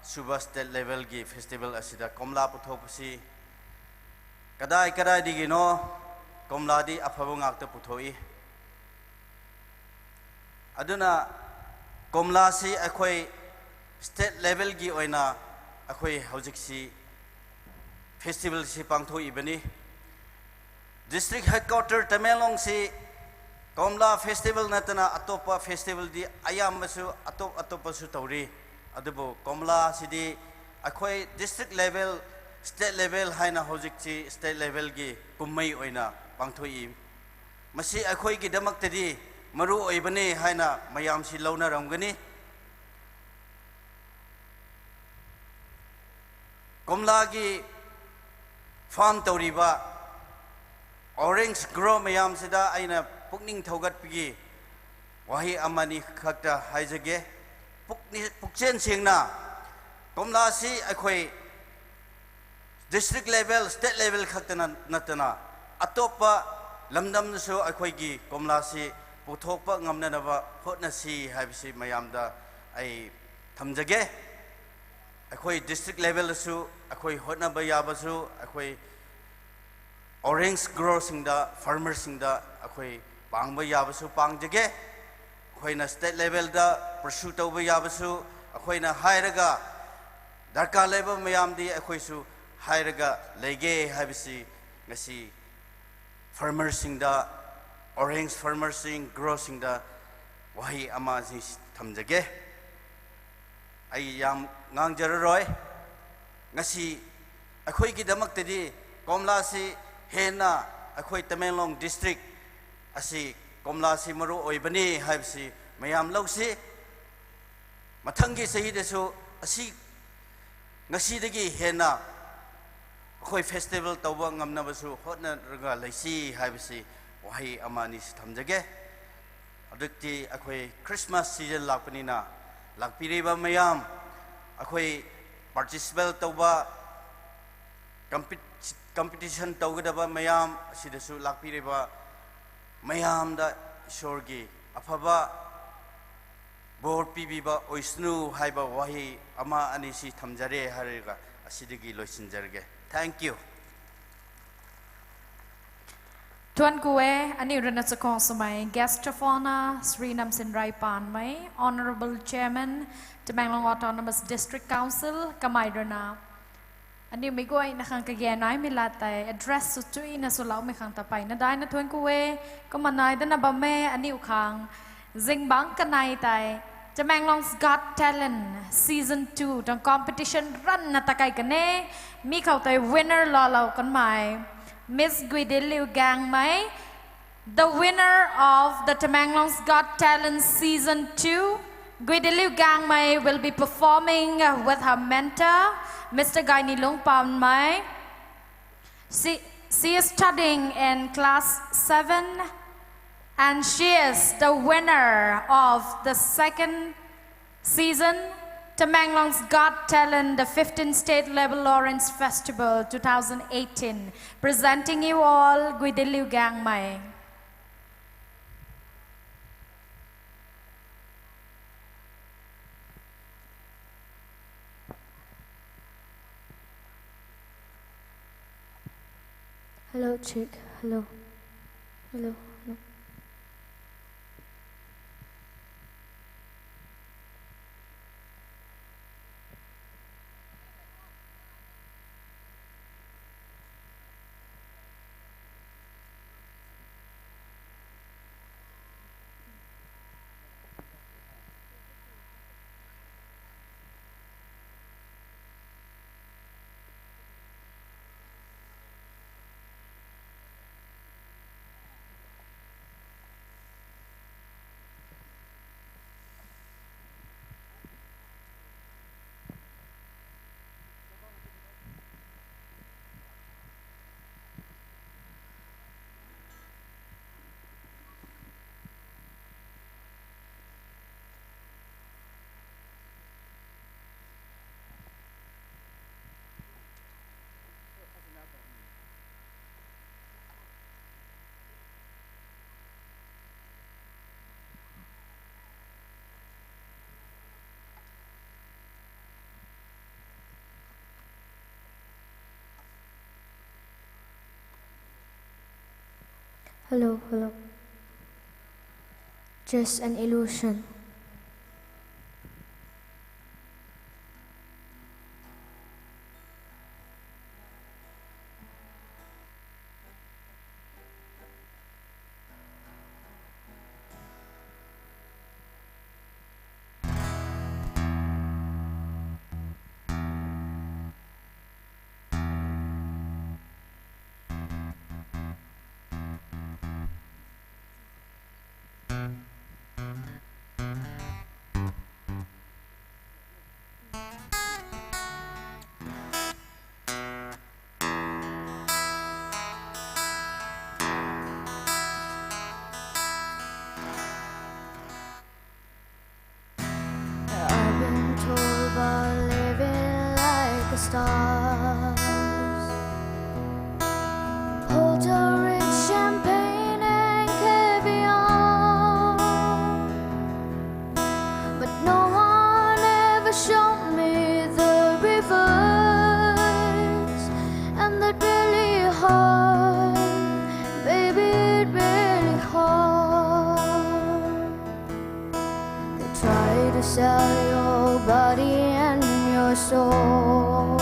ꯁꯨꯕ ꯁ꯭ꯇꯦꯠ ꯂꯦꯚꯦꯜꯒꯤ ꯐꯦꯁꯇꯤꯚꯦꯜ ꯑꯁꯤꯗ ꯀꯣꯝꯂꯥ ꯄꯨꯊꯣꯛꯄꯁꯤ ꯀꯗꯥꯏ ꯀꯗꯥꯏꯗꯒꯤꯅꯣ ꯀꯣꯝꯂꯥꯗꯤ ꯑꯐꯕ ꯉꯥꯛꯇ ꯄꯨꯊꯣꯛꯏ꯫ ꯑꯗꯨꯅ ꯀꯣꯝꯂꯥꯁꯤ ꯑꯩꯈꯣꯏ ꯁ꯭ꯇꯦꯠ ꯂꯦꯚꯦꯜꯒꯤ ꯑꯣꯏꯅ ꯑꯩꯈꯣꯏ ꯍꯧꯖꯤꯛꯁꯤ ꯐꯦꯁꯇꯤꯚꯦꯜꯁꯤ ꯄꯥꯡꯊꯣꯛꯏꯕꯅꯤ꯫ ꯗꯤꯁꯇ꯭ꯔꯤꯛ ꯍꯦꯗꯀ꯭ꯋꯥꯇꯔ ꯇꯃꯦꯡꯂꯣꯡꯁꯤ ꯀꯣꯝꯂꯥ ꯐꯦꯁꯇꯤꯚꯦꯜ ꯅꯠꯇꯅ ꯑꯇꯣꯞꯄ ꯐꯦꯁꯇꯤꯚꯦꯜꯗꯤ ꯑꯌꯥꯝꯕꯁꯨ ꯑꯇꯣꯞ ꯑꯇꯣꯞꯄꯁꯨ ꯇꯧꯔꯤ꯫ ꯑꯗꯨꯕꯨ ꯀꯣꯝꯂꯥꯁꯤꯗꯤ ꯑꯩꯈꯣꯏ ꯗꯤꯁꯇ꯭ꯔꯤꯛ ꯂꯦꯚꯦꯜ, ꯁ꯭ꯇꯦꯠ ꯂꯦꯚꯦꯜ ꯍꯥꯏꯅ ꯍꯧꯖꯤꯛꯁꯤ ꯁ꯭ꯇꯦꯠ ꯂꯦꯚꯦꯜꯒꯤ ꯀꯨꯝꯍꯩ ꯑꯣꯏꯅ ꯄꯥꯡꯊꯣꯛꯏ꯫ ꯃꯁꯤ ꯑꯩꯈꯣꯏꯒꯤꯗꯃꯛꯇꯗꯤ ꯃꯔꯨ ꯑꯣꯏꯕꯅꯤ ꯍꯥꯏꯅ ꯃꯌꯥꯝꯁꯤ ꯂꯧꯅꯔꯝꯒꯅꯤ꯫ ꯀꯣꯝꯂꯥꯒꯤ ꯐꯥꯔꯝ ꯇꯧꯔꯤꯕ, ꯑꯣꯔꯦꯟꯖ ꯒ꯭ꯔꯣ ꯃꯌꯥꯝꯁꯤꯗ ꯑꯩꯅ ꯄꯨꯛꯅꯤꯡ ꯊꯧꯒꯠꯄꯒꯤ ꯋꯥꯍꯩ ꯑꯃꯅꯤ ꯈꯛꯇ ꯍꯥꯏꯖꯒꯦ꯫ ꯄꯨꯛꯅꯤ-, ꯄꯨꯛꯆꯦꯜ ꯁꯦꯡꯅ ꯀꯣꯝꯂꯥꯁꯤ ꯑꯩꯈꯣꯏ ꯗꯤꯁꯇ꯭ꯔꯤꯛ ꯂꯦꯚꯦꯜ, ꯁ꯭ꯇꯦꯠ ꯂꯦꯚꯦꯜ ꯈꯛꯇꯅ ꯅꯠꯇꯅ ꯑꯇꯣꯞꯄ ꯂꯝꯗꯝꯗꯁꯨ ꯑꯩꯈꯣꯏꯒꯤ ꯀꯣꯝꯂꯥꯁꯤ ꯄꯨꯊꯣꯛꯄ ꯉꯝꯅꯅꯕ ꯍꯣꯠꯅꯁꯤ ꯍꯥꯏꯕꯁꯤ ꯃꯌꯥꯝꯗ ꯑꯩ ꯊꯝꯖꯒꯦ꯫ ꯑꯩꯈꯣꯏ ꯗꯤꯁꯇ꯭ꯔꯤꯛ ꯂꯦꯚꯦꯜꯗꯁꯨ ꯑꯩꯈꯣꯏ ꯍꯣꯠꯅꯕ ꯌꯥꯕꯁꯨ ꯑꯩꯈꯣꯏ ꯑꯣꯔꯦꯟꯖ ꯒ꯭ꯔꯣꯁꯤꯡꯗ, ꯐꯥꯔꯃꯔꯁꯤꯡꯗ ꯑꯩꯈꯣꯏ ꯄꯥꯡꯕ ꯌꯥꯕꯁꯨ ꯄꯥꯡꯖꯒꯦ꯫ ꯑꯩꯈꯣꯏꯅ ꯁ꯭ꯇꯦꯠ ꯂꯦꯚꯦꯜꯗ ꯄꯔꯁꯨ ꯇꯧꯕ ꯌꯥꯕꯁꯨ ꯑꯩꯈꯣꯏꯅ ꯍꯥꯏꯔꯒ, ꯗꯔꯀꯥꯔ ꯂꯩꯕ ꯃꯌꯥꯝꯗꯤ ꯑꯩꯈꯣꯏꯁꯨ ꯍꯥꯏꯔꯒ ꯂꯩꯒꯦ ꯍꯥꯏꯕꯁꯤ ꯉꯁꯤ ꯐꯥꯔꯃꯔꯁꯤꯡꯗ, ꯑꯣꯔꯦꯟꯖ ꯐꯥꯔꯃꯔꯁꯤꯡ, ꯒ꯭ꯔꯣꯁꯤꯡꯗ ꯋꯥꯍꯩ ꯑꯃ ꯑꯁꯤ ꯊꯝꯖꯒꯦ꯫ ꯑꯩ ꯌꯥꯝ ꯉꯥꯡꯖꯔꯔꯣꯏ꯫ ꯉꯁꯤ ꯑꯩꯈꯣꯏꯒꯤꯗꯃꯛꯇꯗꯤ ꯀꯣꯝꯂꯥꯁꯤ ꯍꯦꯟꯅ, ꯑꯩꯈꯣꯏ ꯇꯃꯦꯡꯂꯣꯡ ꯗꯤꯁꯇ꯭ꯔꯤꯛ ꯑꯁꯤ ꯀꯣꯝꯂꯥꯁꯤ ꯃꯔꯨ ꯑꯣꯏꯕꯅꯤ ꯍꯥꯏꯕꯁꯤ ꯃꯌꯥꯝ ꯂꯧꯁꯤ꯫ ꯃꯊꯪꯒꯤ ꯆꯍꯤꯗꯁꯨ ꯑꯁꯤ ꯉꯁꯤꯗꯒꯤ ꯍꯦꯟꯅ ꯑꯩꯈꯣꯏ festival ꯇꯧꯕ ꯉꯝꯅꯕꯁꯨ ꯍꯣꯠꯅꯔꯒ ꯂꯩꯁꯤ ꯍꯥꯏꯕꯁꯤ ꯋꯥꯍꯩ ꯑꯃ ꯑꯅꯤꯁꯤ ꯊꯝꯖꯒꯦ꯫ ꯍꯧꯖꯤꯛꯇꯤ ꯑꯩꯈꯣꯏ Christmas season ꯂꯥꯛꯄꯅꯤꯅ, ꯂꯥꯛꯄꯤꯔꯤꯕ ꯃꯌꯥꯝ, ꯑꯩꯈꯣꯏ participate ꯇꯧꯕ, compet-, competition ꯇꯧꯒꯗꯕ ꯃꯌꯥꯝ ꯑꯁꯤꯗꯁꯨ ꯂꯥꯛꯄꯤꯔꯤꯕ ꯃꯌꯥꯝꯗ ꯏꯁꯣꯔꯒꯤ ꯑꯐꯕ ꯕꯣꯔ ꯄꯤꯕꯤꯕ ꯑꯣꯏꯁꯅꯨ ꯍꯥꯏꯕ ꯋꯥꯍꯩ ꯑꯃ ꯑꯅꯤꯁꯤ ꯊꯝꯖꯔꯦ ꯍꯥꯏꯔꯒ ꯑꯁꯤꯗꯒꯤ ꯂꯣꯏꯁꯤꯟꯖꯔꯒꯦ꯫ Thank you꯫ Thuanku e, aniu rana chakong samai, Guest of Honour, Shri Namsinrai Panmei, Honourable Chairman, Tamenglong Autonomous District Council, kamai rana. Aniu migoi na khang kage nai mi la tai, address su chui na su lau mi khang tapai na dai na thuanku e, kuma nai da na bam e, aniu khang, zingbang kanai tai, Tamenglong's Got Talent Season two, tang competition run na takai kane, mi khau tai winner lo lau kan mai, Miss Guidiliu Gangmei, the winner of the Tamenglong's Got Talent Season two, Guidiliu Gangmei, will be performing with her mentor, Mister Gainilung Panmei. She, she is studying in class seven and she is the winner of the second season Tamenglong's Got Talent, the fifteenth State Level Lawrence Festival two thousand eighteen. Presenting you all, Guidiliu Gangmei. Hello, check. Hello. Hello. Hello. Hello, hello. Just an illusion. I've been told by living like the stars, Porter and champagne and caviar, but no one ever showed me the reverse, and that really hurt, baby, it really hurt. They try to sell your body and your soul.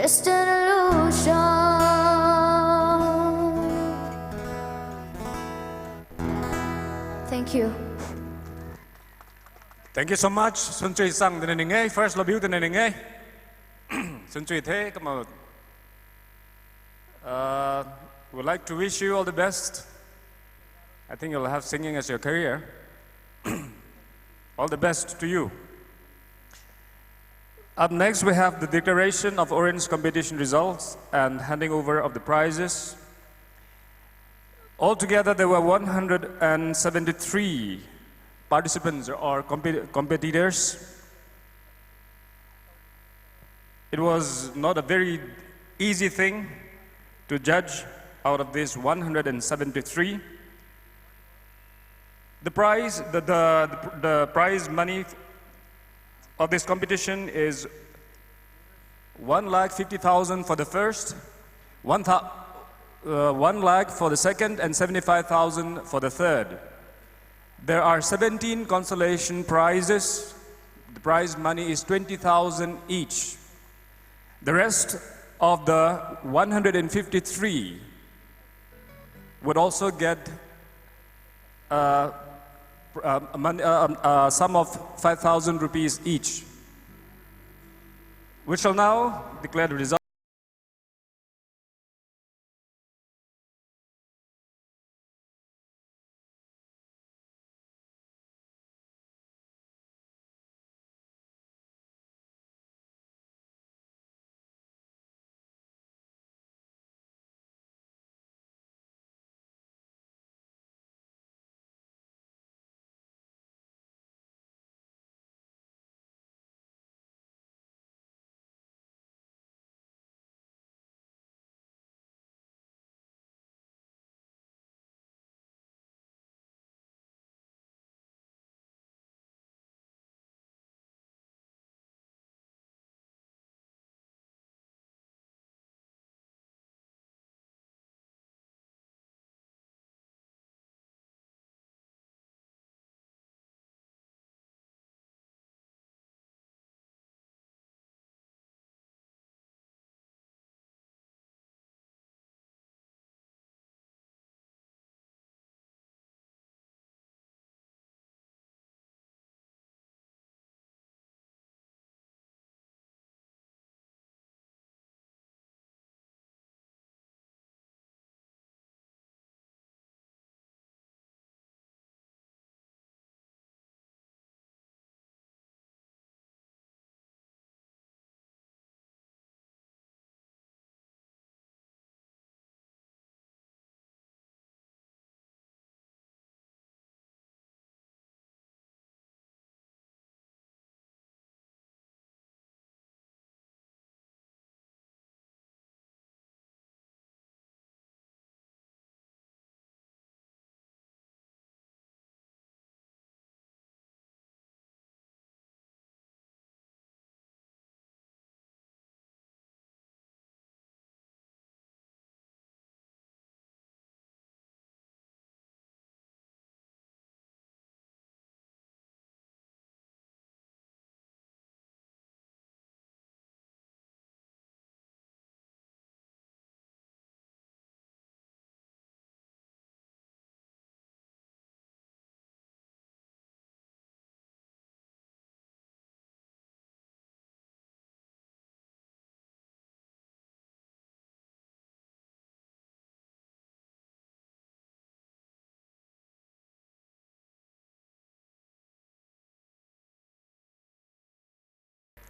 Just an illusion. Thank you. Thank you so much. Sunchui sang dene ninge, first love you dene ninge. Sunchui the, come on. Uh, would like to wish you all the best. I think you'll have singing as your career. All the best to you. Up next, we have the declaration of Orange competition results and handing over of the prizes. Altogether, there were one hundred seventy-three participants or compe- competitors. It was not a very easy thing to judge out of these one hundred seventy-three. The prize, the, the, the prize money of this competition is one lakh fifty thousand for the first, one, thou- uh, one lakh for the second, and seventy-five thousand for the third. There are seventeen consolation prizes. The prize money is twenty thousand each. The rest of the one hundred fifty-three would also get uh, pr- uh, a, mon- uh, um, a sum of five thousand rupees each. We shall now declare the result.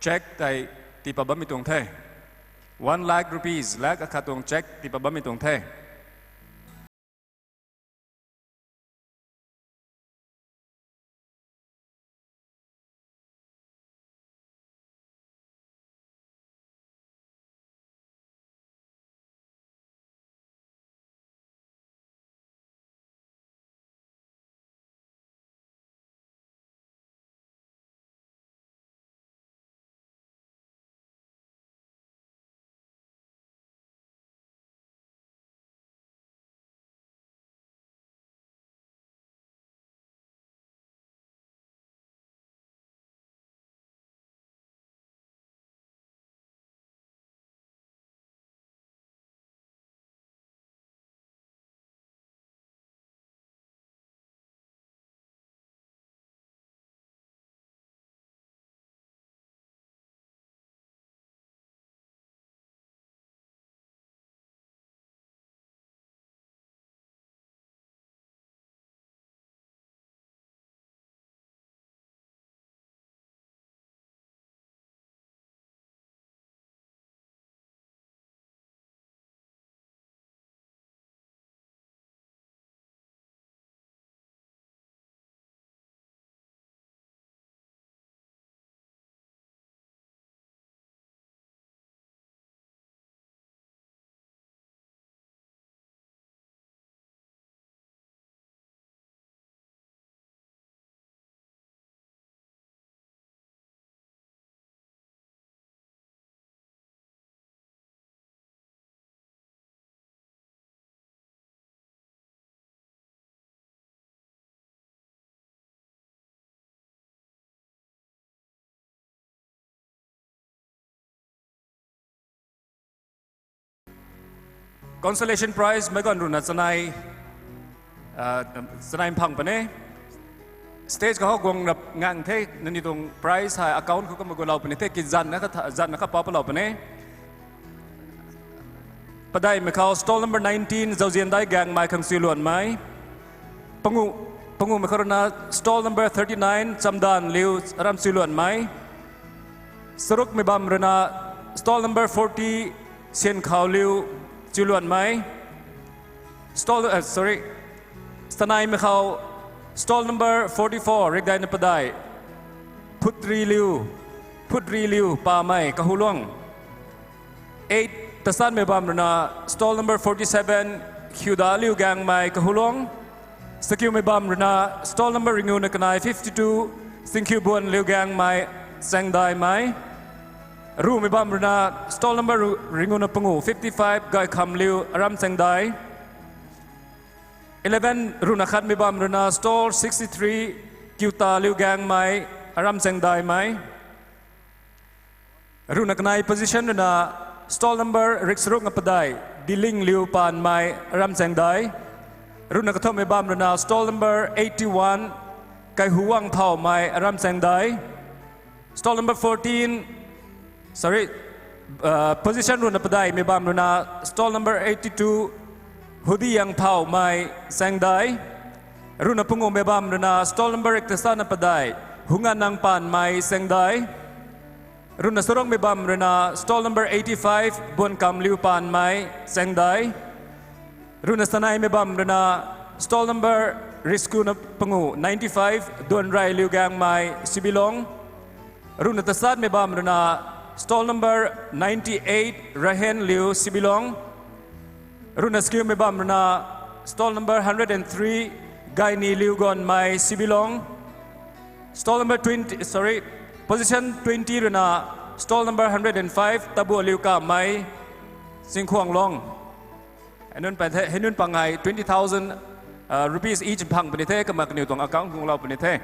Cheque tai tipa bam mi tuang the. One lakh rupees, lakh akhat tuang cheque tipa bam mi tuang the. Consolation prize meic guang ruina chanei, ah, chanei phang puni. Stage khou guang rap ngang the, nangniw tuang prize hei account khou kumna gualou puni the, kizanna kha tha-, zanna kha pau palou puni. Padai mei khou stall number nineteen, Zauzian Dai Gaengmei Khangsiluanmei. Pangu, pangu mei khou ruina stall number thirty-nine, Chamdanliu Ramsiluanmei. Saruk mibam runa stall number forty Sian Khao Liu Chiluan Mai. Stall, uh, sorry, Stanai Mikhao, stall number forty-four Rikdai Napadai. Putri Liu, Putri Liu Pa Mai Kahulong. Eight Tasan mibam runa stall number forty-seven Hyuda Liu Gang Mai Kahulong. Sakiu mibam runa stall number ringu na kanai fifty-two Singkhiu Buan Liu Gang Mai Sengdai Mai. Ru mibam runa stall number ru- ringu na pangu fifty-five Gai Kham Liu Aram Sengdai. Eleven runa khat mibam runa stall sixty-three Kyuta Liu Gang Mai Aram Sengdai Mai. Runa kanai position runa stall number riksruk ngapadai Diling Liu Pan Mai Aram Sengdai. Runa kathom mibam runa stall number eighty-one Kai Huang Thao Mai Aram Sengdai. Stall number fourteen, sorry, uh, position runa padai mibam runa stall number eighty-two Hudi Yang Thao Mai Sengdai. Runa pungu mibam runa stall number ektasana padai Hunga Nang Pan Mai Sengdai. Runa sarong mibam runa stall number eighty-five Buan Kam Liu Pan Mai Sengdai. Runa sanai mibam runa stall number risku na pangu ninety-five Duan Rai Liu Gang Mai Sibilong. Runa tasat mibam runa stall number ninety-eight Rahen Liu Sibilong. Runa skiu mibam runa stall number hundred and three Gaini Liu Gon Mai Sibilong. Stall number twenty, sorry, position twenty runa stall number hundred and five Tabu Liu Ka Mai Singkhuang Long. Henun pa the, henun pangai twenty thousand uh, rupees each phang pani the, kama kaniu tuang account kung lau pani the.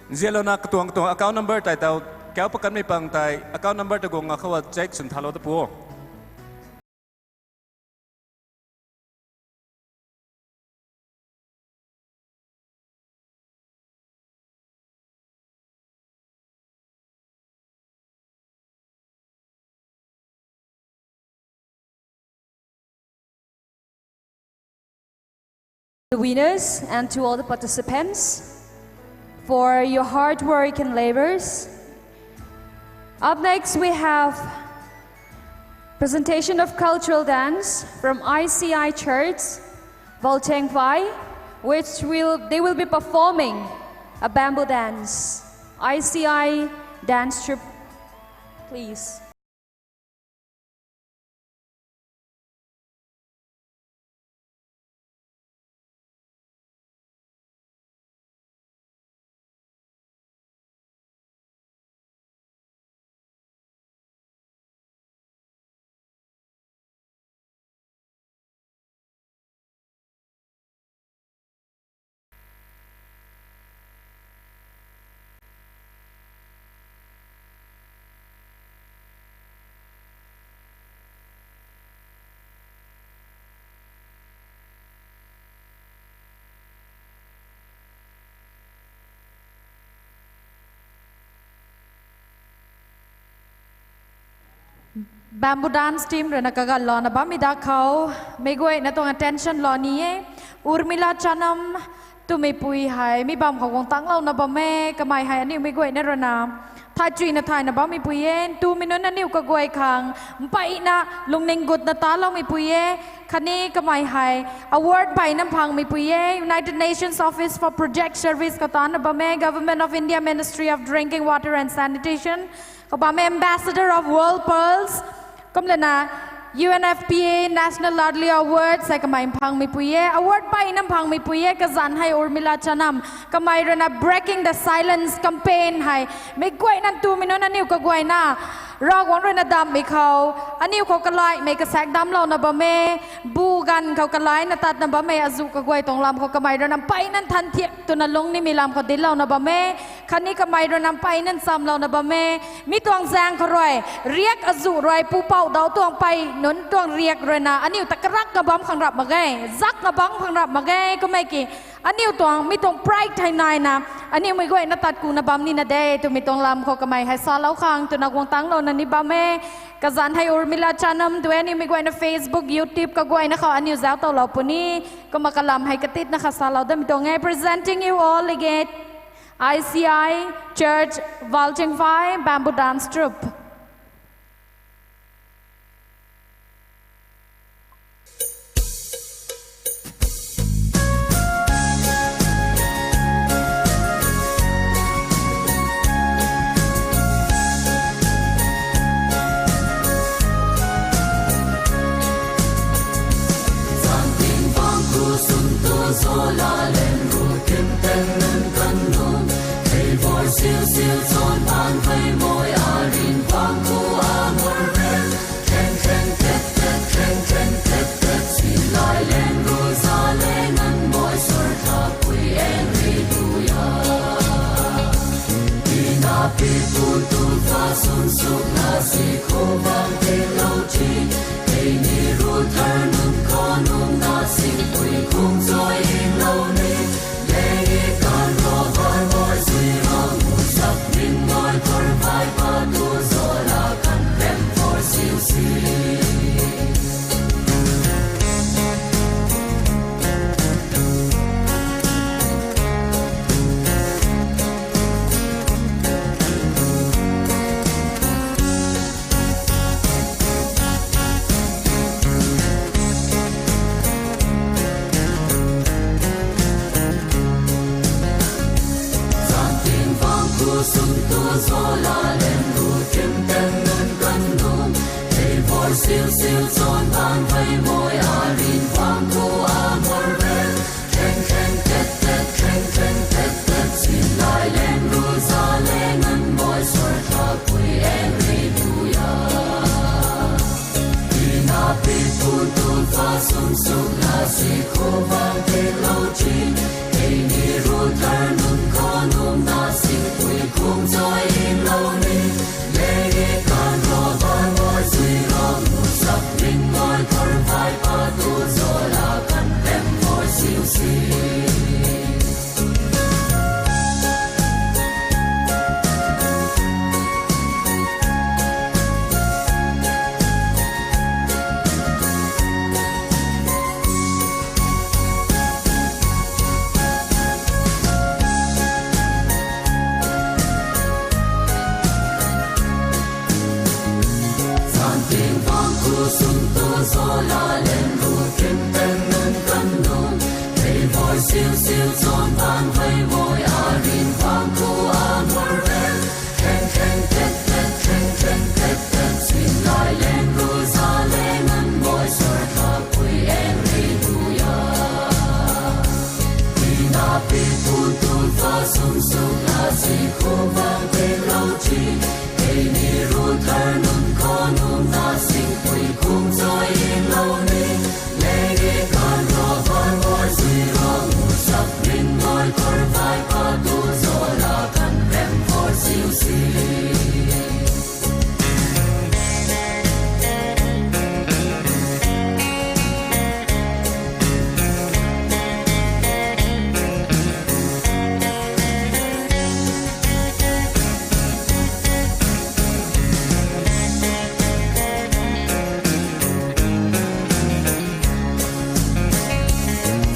Zialona katuang katuang account number tai tau kau pakan mi pang tai account number ta gong akhawa check sun thalo ta puo. The winners and to all the participants for your hard work and labors. Up next, we have presentation of cultural dance from I C I Church, Volchengvai, which will they will be performing a bamboo dance. I C I dance troupe, please. Bamboo dance team rana kaga lona bam ida khau, migoi na tong attention lo ni e. Urmila Chanam, tu mipui hai mi bam khau gong tang lo na bam e, kamai hai ani migoi na rana. Thai chui na thai na bam mipui e, tu minun ani u kagoi khang, mpai na lungning gut na ta lo mipui e. Khani kamai hai award pai na phang mipui e, United Nations Office for Project Service ka ta na bam e, Government of India Ministry of Drinking Water and Sanitation ka bam e, Ambassador of World Pearls, kumlana U N F P A National Ladli Award sai kamai phang mipui e, award pai na phang mipui e, kazan hai Urmila Chanam, kamai rana Breaking the Silence campaign hai, migoi nan tu minun ani u kagoi na, Rawang roi na dam mi khau, ani u khau kalai, mei kasak dam lo na bam e, bu gan khau kalai na tat na bam e, azu kagoi tong lam khau kamai rana pai nan than thiak, tu na lung ni mi lam khau dil lo na bam e, khani kamai rana pai nan sam lo na bam e, mi tuang zang khau roi, riak azu roi, pu pau dau tuang pai, nun tuang riak roi na, ani u takarak na bam khang rap magai, zak na bam khang rap magai, kumai ki, ani u tuang, mi tuang pride thai nai na, ani u migoi na tat ku na bam ni na de, tu mi tuang lam khau kamai hai sa lo khang, tu na guang tang lo na ni bam e, kazan hai Urmila Chanam, tu ani u migoi na Facebook, YouTube, kagoi na khau ani u zau tau lo puni, kuma kalam hai katit na kha sa lo da mi tuang e, presenting you all again, I C I Church, Valchengphai Bamboo Dance Troupe. Sum tu zo la len ru kim pen nun kan nung. Thei voi siu siu zon ban vai moi a rin vang ku a mor vel. Khen khen tet tet, khen khen tet tet, sin lai len ru za len an moi sor tha pui en ri du ya. Ina pi tu tu fa sum sum na si khu vang te lo chi. Ei ni ru thar nun ko nun na sing pui kung zoi in lo ni. Lady kan ro van ngoi zui ro mu sap rin ngoi kor vai pa tu zo la kan rem vor siu si.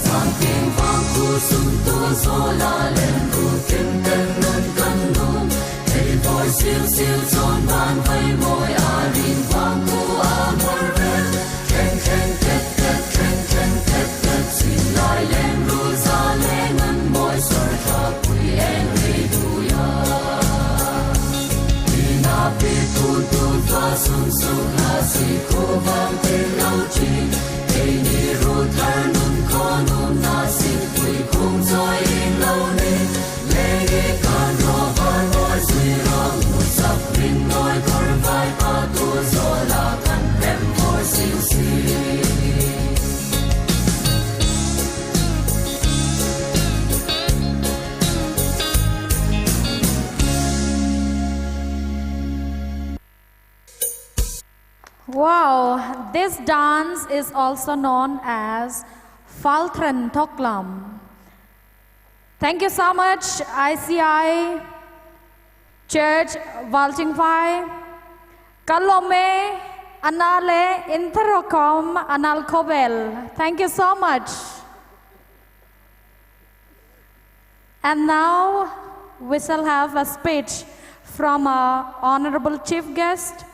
Vang ting vang ku sum tu zo la len ru kim pen nun kan nung. Thei voi siu siu zon ban vai moi a rin vang ku a mor vel. Khen khen tet tet, khen khen tet tet, sin lai len ru za len an moi sor tha pui en ri du ya. Ina pi tu tu fa sum sum na si khu vang te lo chi. Ei ni ru thar nun ko nun na si pui kung zoi in lo ni. Lady kan ro van ngoi zui ro mu sap rin ngoi kor vai pa tu zo la kan rem vor siu si. Wow, this dance is also known as Faltren Toklam. Thank you so much, I C I Church, Valchingphai, Kalome, Anale, Interokom, Anal Kobel. Thank you so much. And now we shall have a speech from our Honorable Chief Guest,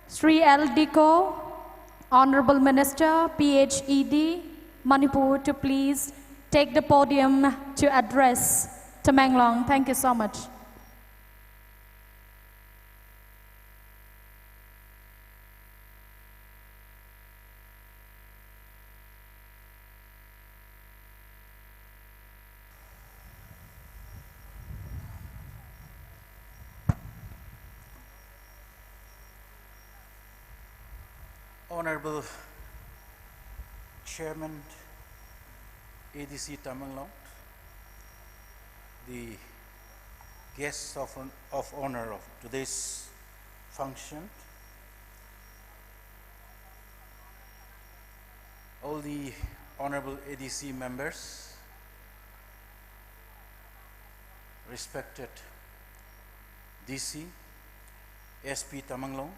Sri L Diko. Honorable Minister, P H E D, Manipur, to please take the podium to address Tamenglong. Thank you so much. Honorable Chairman, A D C Tamenglong, the guests of, of honor of today's function, all the honorable A D C members, respected D C, S P Tamenglong,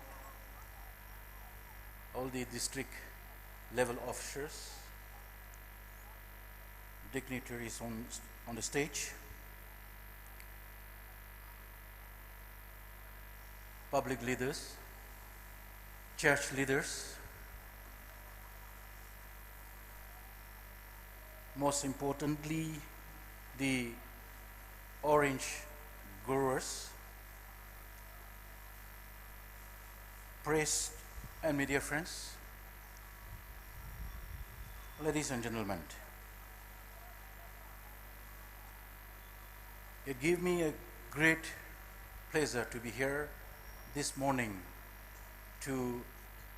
all the district level officers, dignitaries on, on the stage, public leaders, church leaders, most importantly, the orange growers, press and media friends, ladies and gentlemen, it gives me a great pleasure to be here this morning to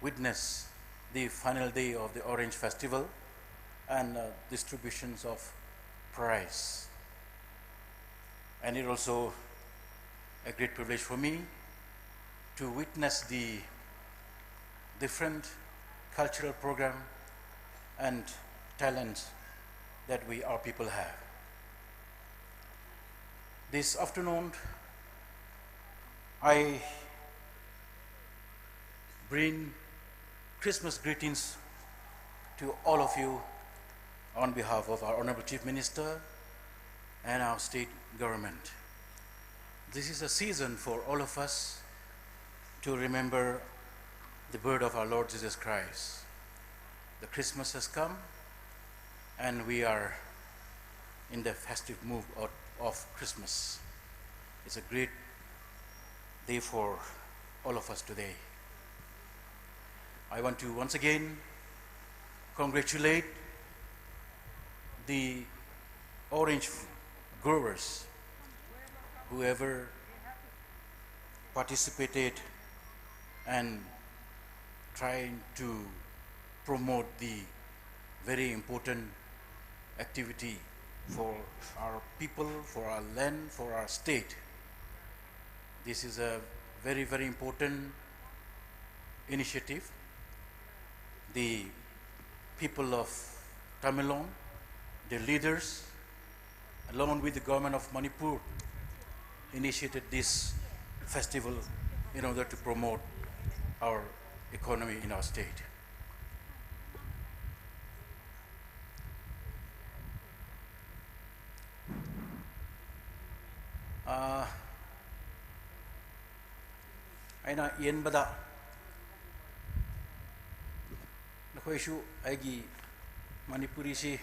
witness the final day of the Orange Festival and uh, distributions of prize. And it also a great privilege for me to witness the different cultural program and talents that we, our people, have. This afternoon, I bring Christmas greetings to all of you on behalf of our Honorable Chief Minister and our state government. This is a season for all of us to remember The birth of our Lord Jesus Christ. The Christmas has come, and we are in the festive mood of, of Christmas. It's a great day for all of us today. I want to once again congratulate the orange growers, whoever participated and trying to promote the very important activity for our people, for our land, for our state. This is a very, very important initiative. The people of Tamenglong, the leaders, along with the government of Manipur, initiated this festival in order to promote our economy in our state. ꯑꯥ, ꯑꯩꯅ ꯏꯟꯕꯗ ꯅꯈꯣꯏꯁꯨ ꯑꯩꯒꯤ ꯃꯅꯤꯄꯨꯔꯤꯁꯤ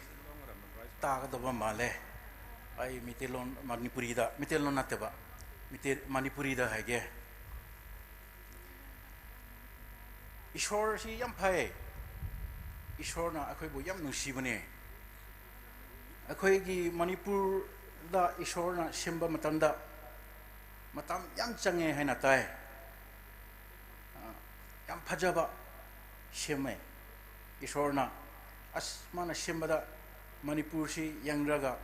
ꯇꯥꯒꯗꯕ ꯃꯥꯜꯂꯦ꯫ ꯑꯩ ꯃꯤꯇꯩꯂꯣꯟ, ꯃꯅꯤꯄꯨꯔꯤꯗ, ꯃꯤꯇꯩꯂꯣꯟ ꯅꯠꯇꯕ, ꯃꯤꯇꯩ, ꯃꯅꯤꯄꯨꯔꯤꯗ ꯍꯥꯏꯒꯦ꯫ ꯏꯁꯣꯔꯁꯤ ꯌꯥꯝ ꯐꯩ꯫ ꯏꯁꯣꯔꯅ ꯑꯩꯈꯣꯏꯕꯨ ꯌꯥꯝ ꯅꯨꯡꯁꯤꯕꯅꯦ꯫ ꯑꯩꯈꯣꯏꯒꯤ ꯃꯅꯤꯄꯨꯔꯗ ꯏꯁꯣꯔꯅ ꯁꯦꯝꯕ ꯃꯇꯝꯗ ꯃꯇꯝ ꯌꯥꯝ ꯆꯪꯉꯦ ꯍꯥꯏꯅ ꯇꯥꯏ꯫ ꯑ, ꯌꯥꯝ ꯐꯖꯕ ꯁꯦꯝꯃꯦ ꯏꯁꯣꯔꯅ꯫ ꯑꯁ, ꯃꯥꯅ ꯁꯦꯝꯕꯗ ꯃꯅꯤꯄꯨꯔꯁꯤ ꯌꯦꯡꯔꯒ,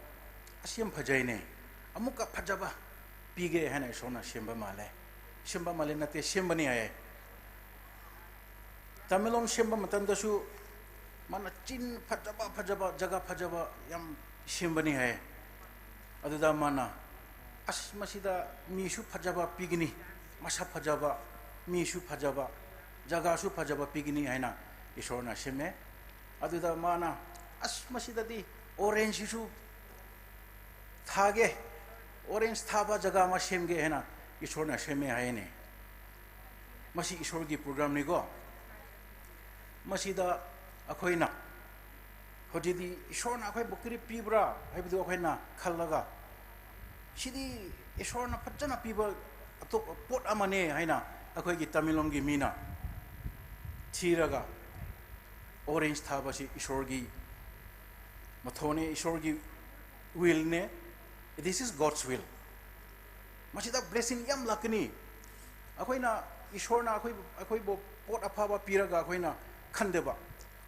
"ꯑꯁ, ꯌꯥꯝ ꯐꯖꯩꯅꯦ, ꯑꯃꯨꯛꯀ ꯐꯖꯕ ꯄꯤꯒꯦ" ꯍꯥꯏꯅ ꯏꯁꯣꯔꯅ ꯁꯦꯝꯕ ꯃꯥꯜꯂꯦ꯫ ꯁꯦꯝꯕ ꯃꯥꯜꯂꯦ ꯅꯠꯇꯦ, ꯁꯦꯝꯕꯅꯤ ꯍꯥꯏꯌꯦ꯫ ꯇꯃꯦꯡꯂꯣꯡ ꯁꯦꯝꯕ ꯃꯇꯝꯗꯁꯨ ꯃꯥꯅ ꯆꯤꯡ ꯐꯖꯕ ꯐꯖꯕ, ꯖꯒꯥ ꯐꯖꯕ ꯌꯥꯝ ꯁꯦꯝꯕꯅꯤ ꯍꯥꯏ꯫ ꯑꯗꯨꯗ ꯃꯥꯅ, "ꯑꯁ, ꯃꯁꯤꯗ ꯃꯤꯁꯨ ꯐꯖꯕ ꯄꯤꯒꯅꯤ, ꯃꯁꯛ ꯐꯖꯕ, ꯃꯤꯁꯨ ꯐꯖꯕ, ꯖꯒꯥꯁꯨ ꯐꯖꯕ ꯄꯤꯒꯅꯤ" ꯍꯥꯏꯅ ꯏꯁꯣꯔꯅ ꯁꯦꯝꯃꯦ꯫ ꯑꯗꯨꯗ ꯃꯥꯅ, "ꯑꯁ, ꯃꯁꯤꯗꯗꯤ ꯑꯣꯔꯦꯟꯖꯁꯤꯁꯨ ꯊꯥꯒꯦ, ꯑꯣꯔꯦꯟꯖ ꯊꯥꯕ ꯖꯒꯥ ꯑꯃ ꯁꯦꯝꯒꯦ" ꯍꯥꯏꯅ ꯏꯁꯣꯔꯅ ꯁꯦꯝꯃꯦ ꯍꯥꯏꯅꯦ꯫ ꯃꯁꯤ ꯏꯁꯣꯔꯒꯤ ꯄ꯭ꯔꯣꯒ꯭ꯔꯥꯝꯅꯤꯀꯣ꯫ ꯃꯁꯤꯗ ꯑꯩꯈꯣꯏꯅ ꯍꯧꯖꯤꯛꯇꯤ ꯏꯁꯣꯔꯅ ꯑꯩꯈꯣꯏꯕꯨ ꯀꯔꯤ ꯄꯤꯕ꯭ꯔꯥ ꯍꯥꯏꯕꯗꯨ ꯑꯩꯈꯣꯏꯅ ꯈꯜꯂꯒ, ꯁꯤꯗꯤ ꯏꯁꯣꯔꯅ ꯐꯖꯅ ꯄꯤꯕ ꯑꯇꯣꯞꯄ ꯄꯣꯠ ꯑꯃꯅꯦ ꯍꯥꯏꯅ ꯑꯩꯈꯣꯏꯒꯤ ꯇꯃꯦꯡꯂꯣꯡꯒꯤ ꯃꯤꯅ ꯊꯤꯔꯒ, ꯑꯣꯔꯦꯟꯖ ꯊꯥꯕꯁꯤ ꯏꯁꯣꯔꯒꯤ ꯃꯊꯧꯅꯦ, ꯏꯁꯣꯔꯒꯤ ꯋꯤꯜꯅꯦ꯫ This is God's will. ꯃꯁꯤꯗ ꯕ꯭ꯂꯦꯁꯤꯡ ꯌꯥꯝ ꯂꯥꯛꯀꯅꯤ꯫ ꯑꯩꯈꯣꯏꯅ, ꯏꯁꯣꯔꯅ ꯑꯩꯈꯣꯏꯕꯨ, ꯑꯩꯈꯣꯏꯕꯨ ꯄꯣꯠ ꯑꯐꯕ ꯄꯤꯔꯒ ꯑꯩꯈꯣꯏꯅ ꯈꯟꯗꯕ,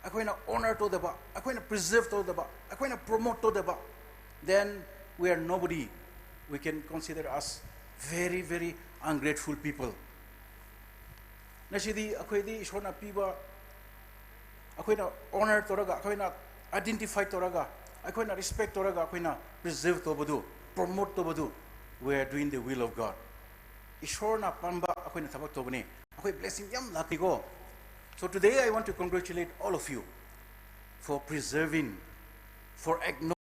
ꯑꯩꯈꯣꯏꯅ ꯑꯣꯅꯔ ꯇꯧꯗꯕ, ꯑꯩꯈꯣꯏꯅ ꯄ꯭ꯔꯤꯖꯔꯚ ꯇꯧꯗꯕ, ꯑꯩꯈꯣꯏꯅ ꯄ꯭ꯔꯣꯃꯣꯠ ꯇꯧꯗꯕ, then we are nobody. We can consider us very, very ungrateful people. ꯉꯁꯤꯗꯤ ꯑꯩꯈꯣꯏꯗꯤ ꯏꯁꯣꯔꯅ ꯄꯤꯕ ꯑꯩꯈꯣꯏꯅ ꯑꯣꯅꯔ ꯇꯧꯔꯒ, ꯑꯩꯈꯣꯏꯅ ꯑꯥꯏꯗꯦꯟꯇꯤꯐꯥꯏ ꯇꯧꯔꯒ, ꯑꯩꯈꯣꯏꯅ ꯔꯦꯁꯄꯦꯛ ꯇꯧꯔꯒ, ꯑꯩꯈꯣꯏꯅ ꯄ꯭ꯔꯤꯖꯔꯚ ꯇꯧꯕꯗꯨ, ꯄ꯭ꯔꯣꯃꯣꯠ ꯇꯧꯕꯗꯨ, we are doing the will of God. ꯏꯁꯣꯔꯅ ꯄꯥꯝꯕ ꯑꯩꯈꯣꯏꯅ ꯊꯕꯛ ꯇꯧꯕꯅꯤ꯫ ꯑꯩꯈꯣꯏ ꯕ꯭ꯂꯦꯁꯤꯡ ꯌꯥꯝ ꯂꯥꯛꯀꯅꯤꯀꯣ꯫ So today I want to congratulate all of you for preserving, for acknowledging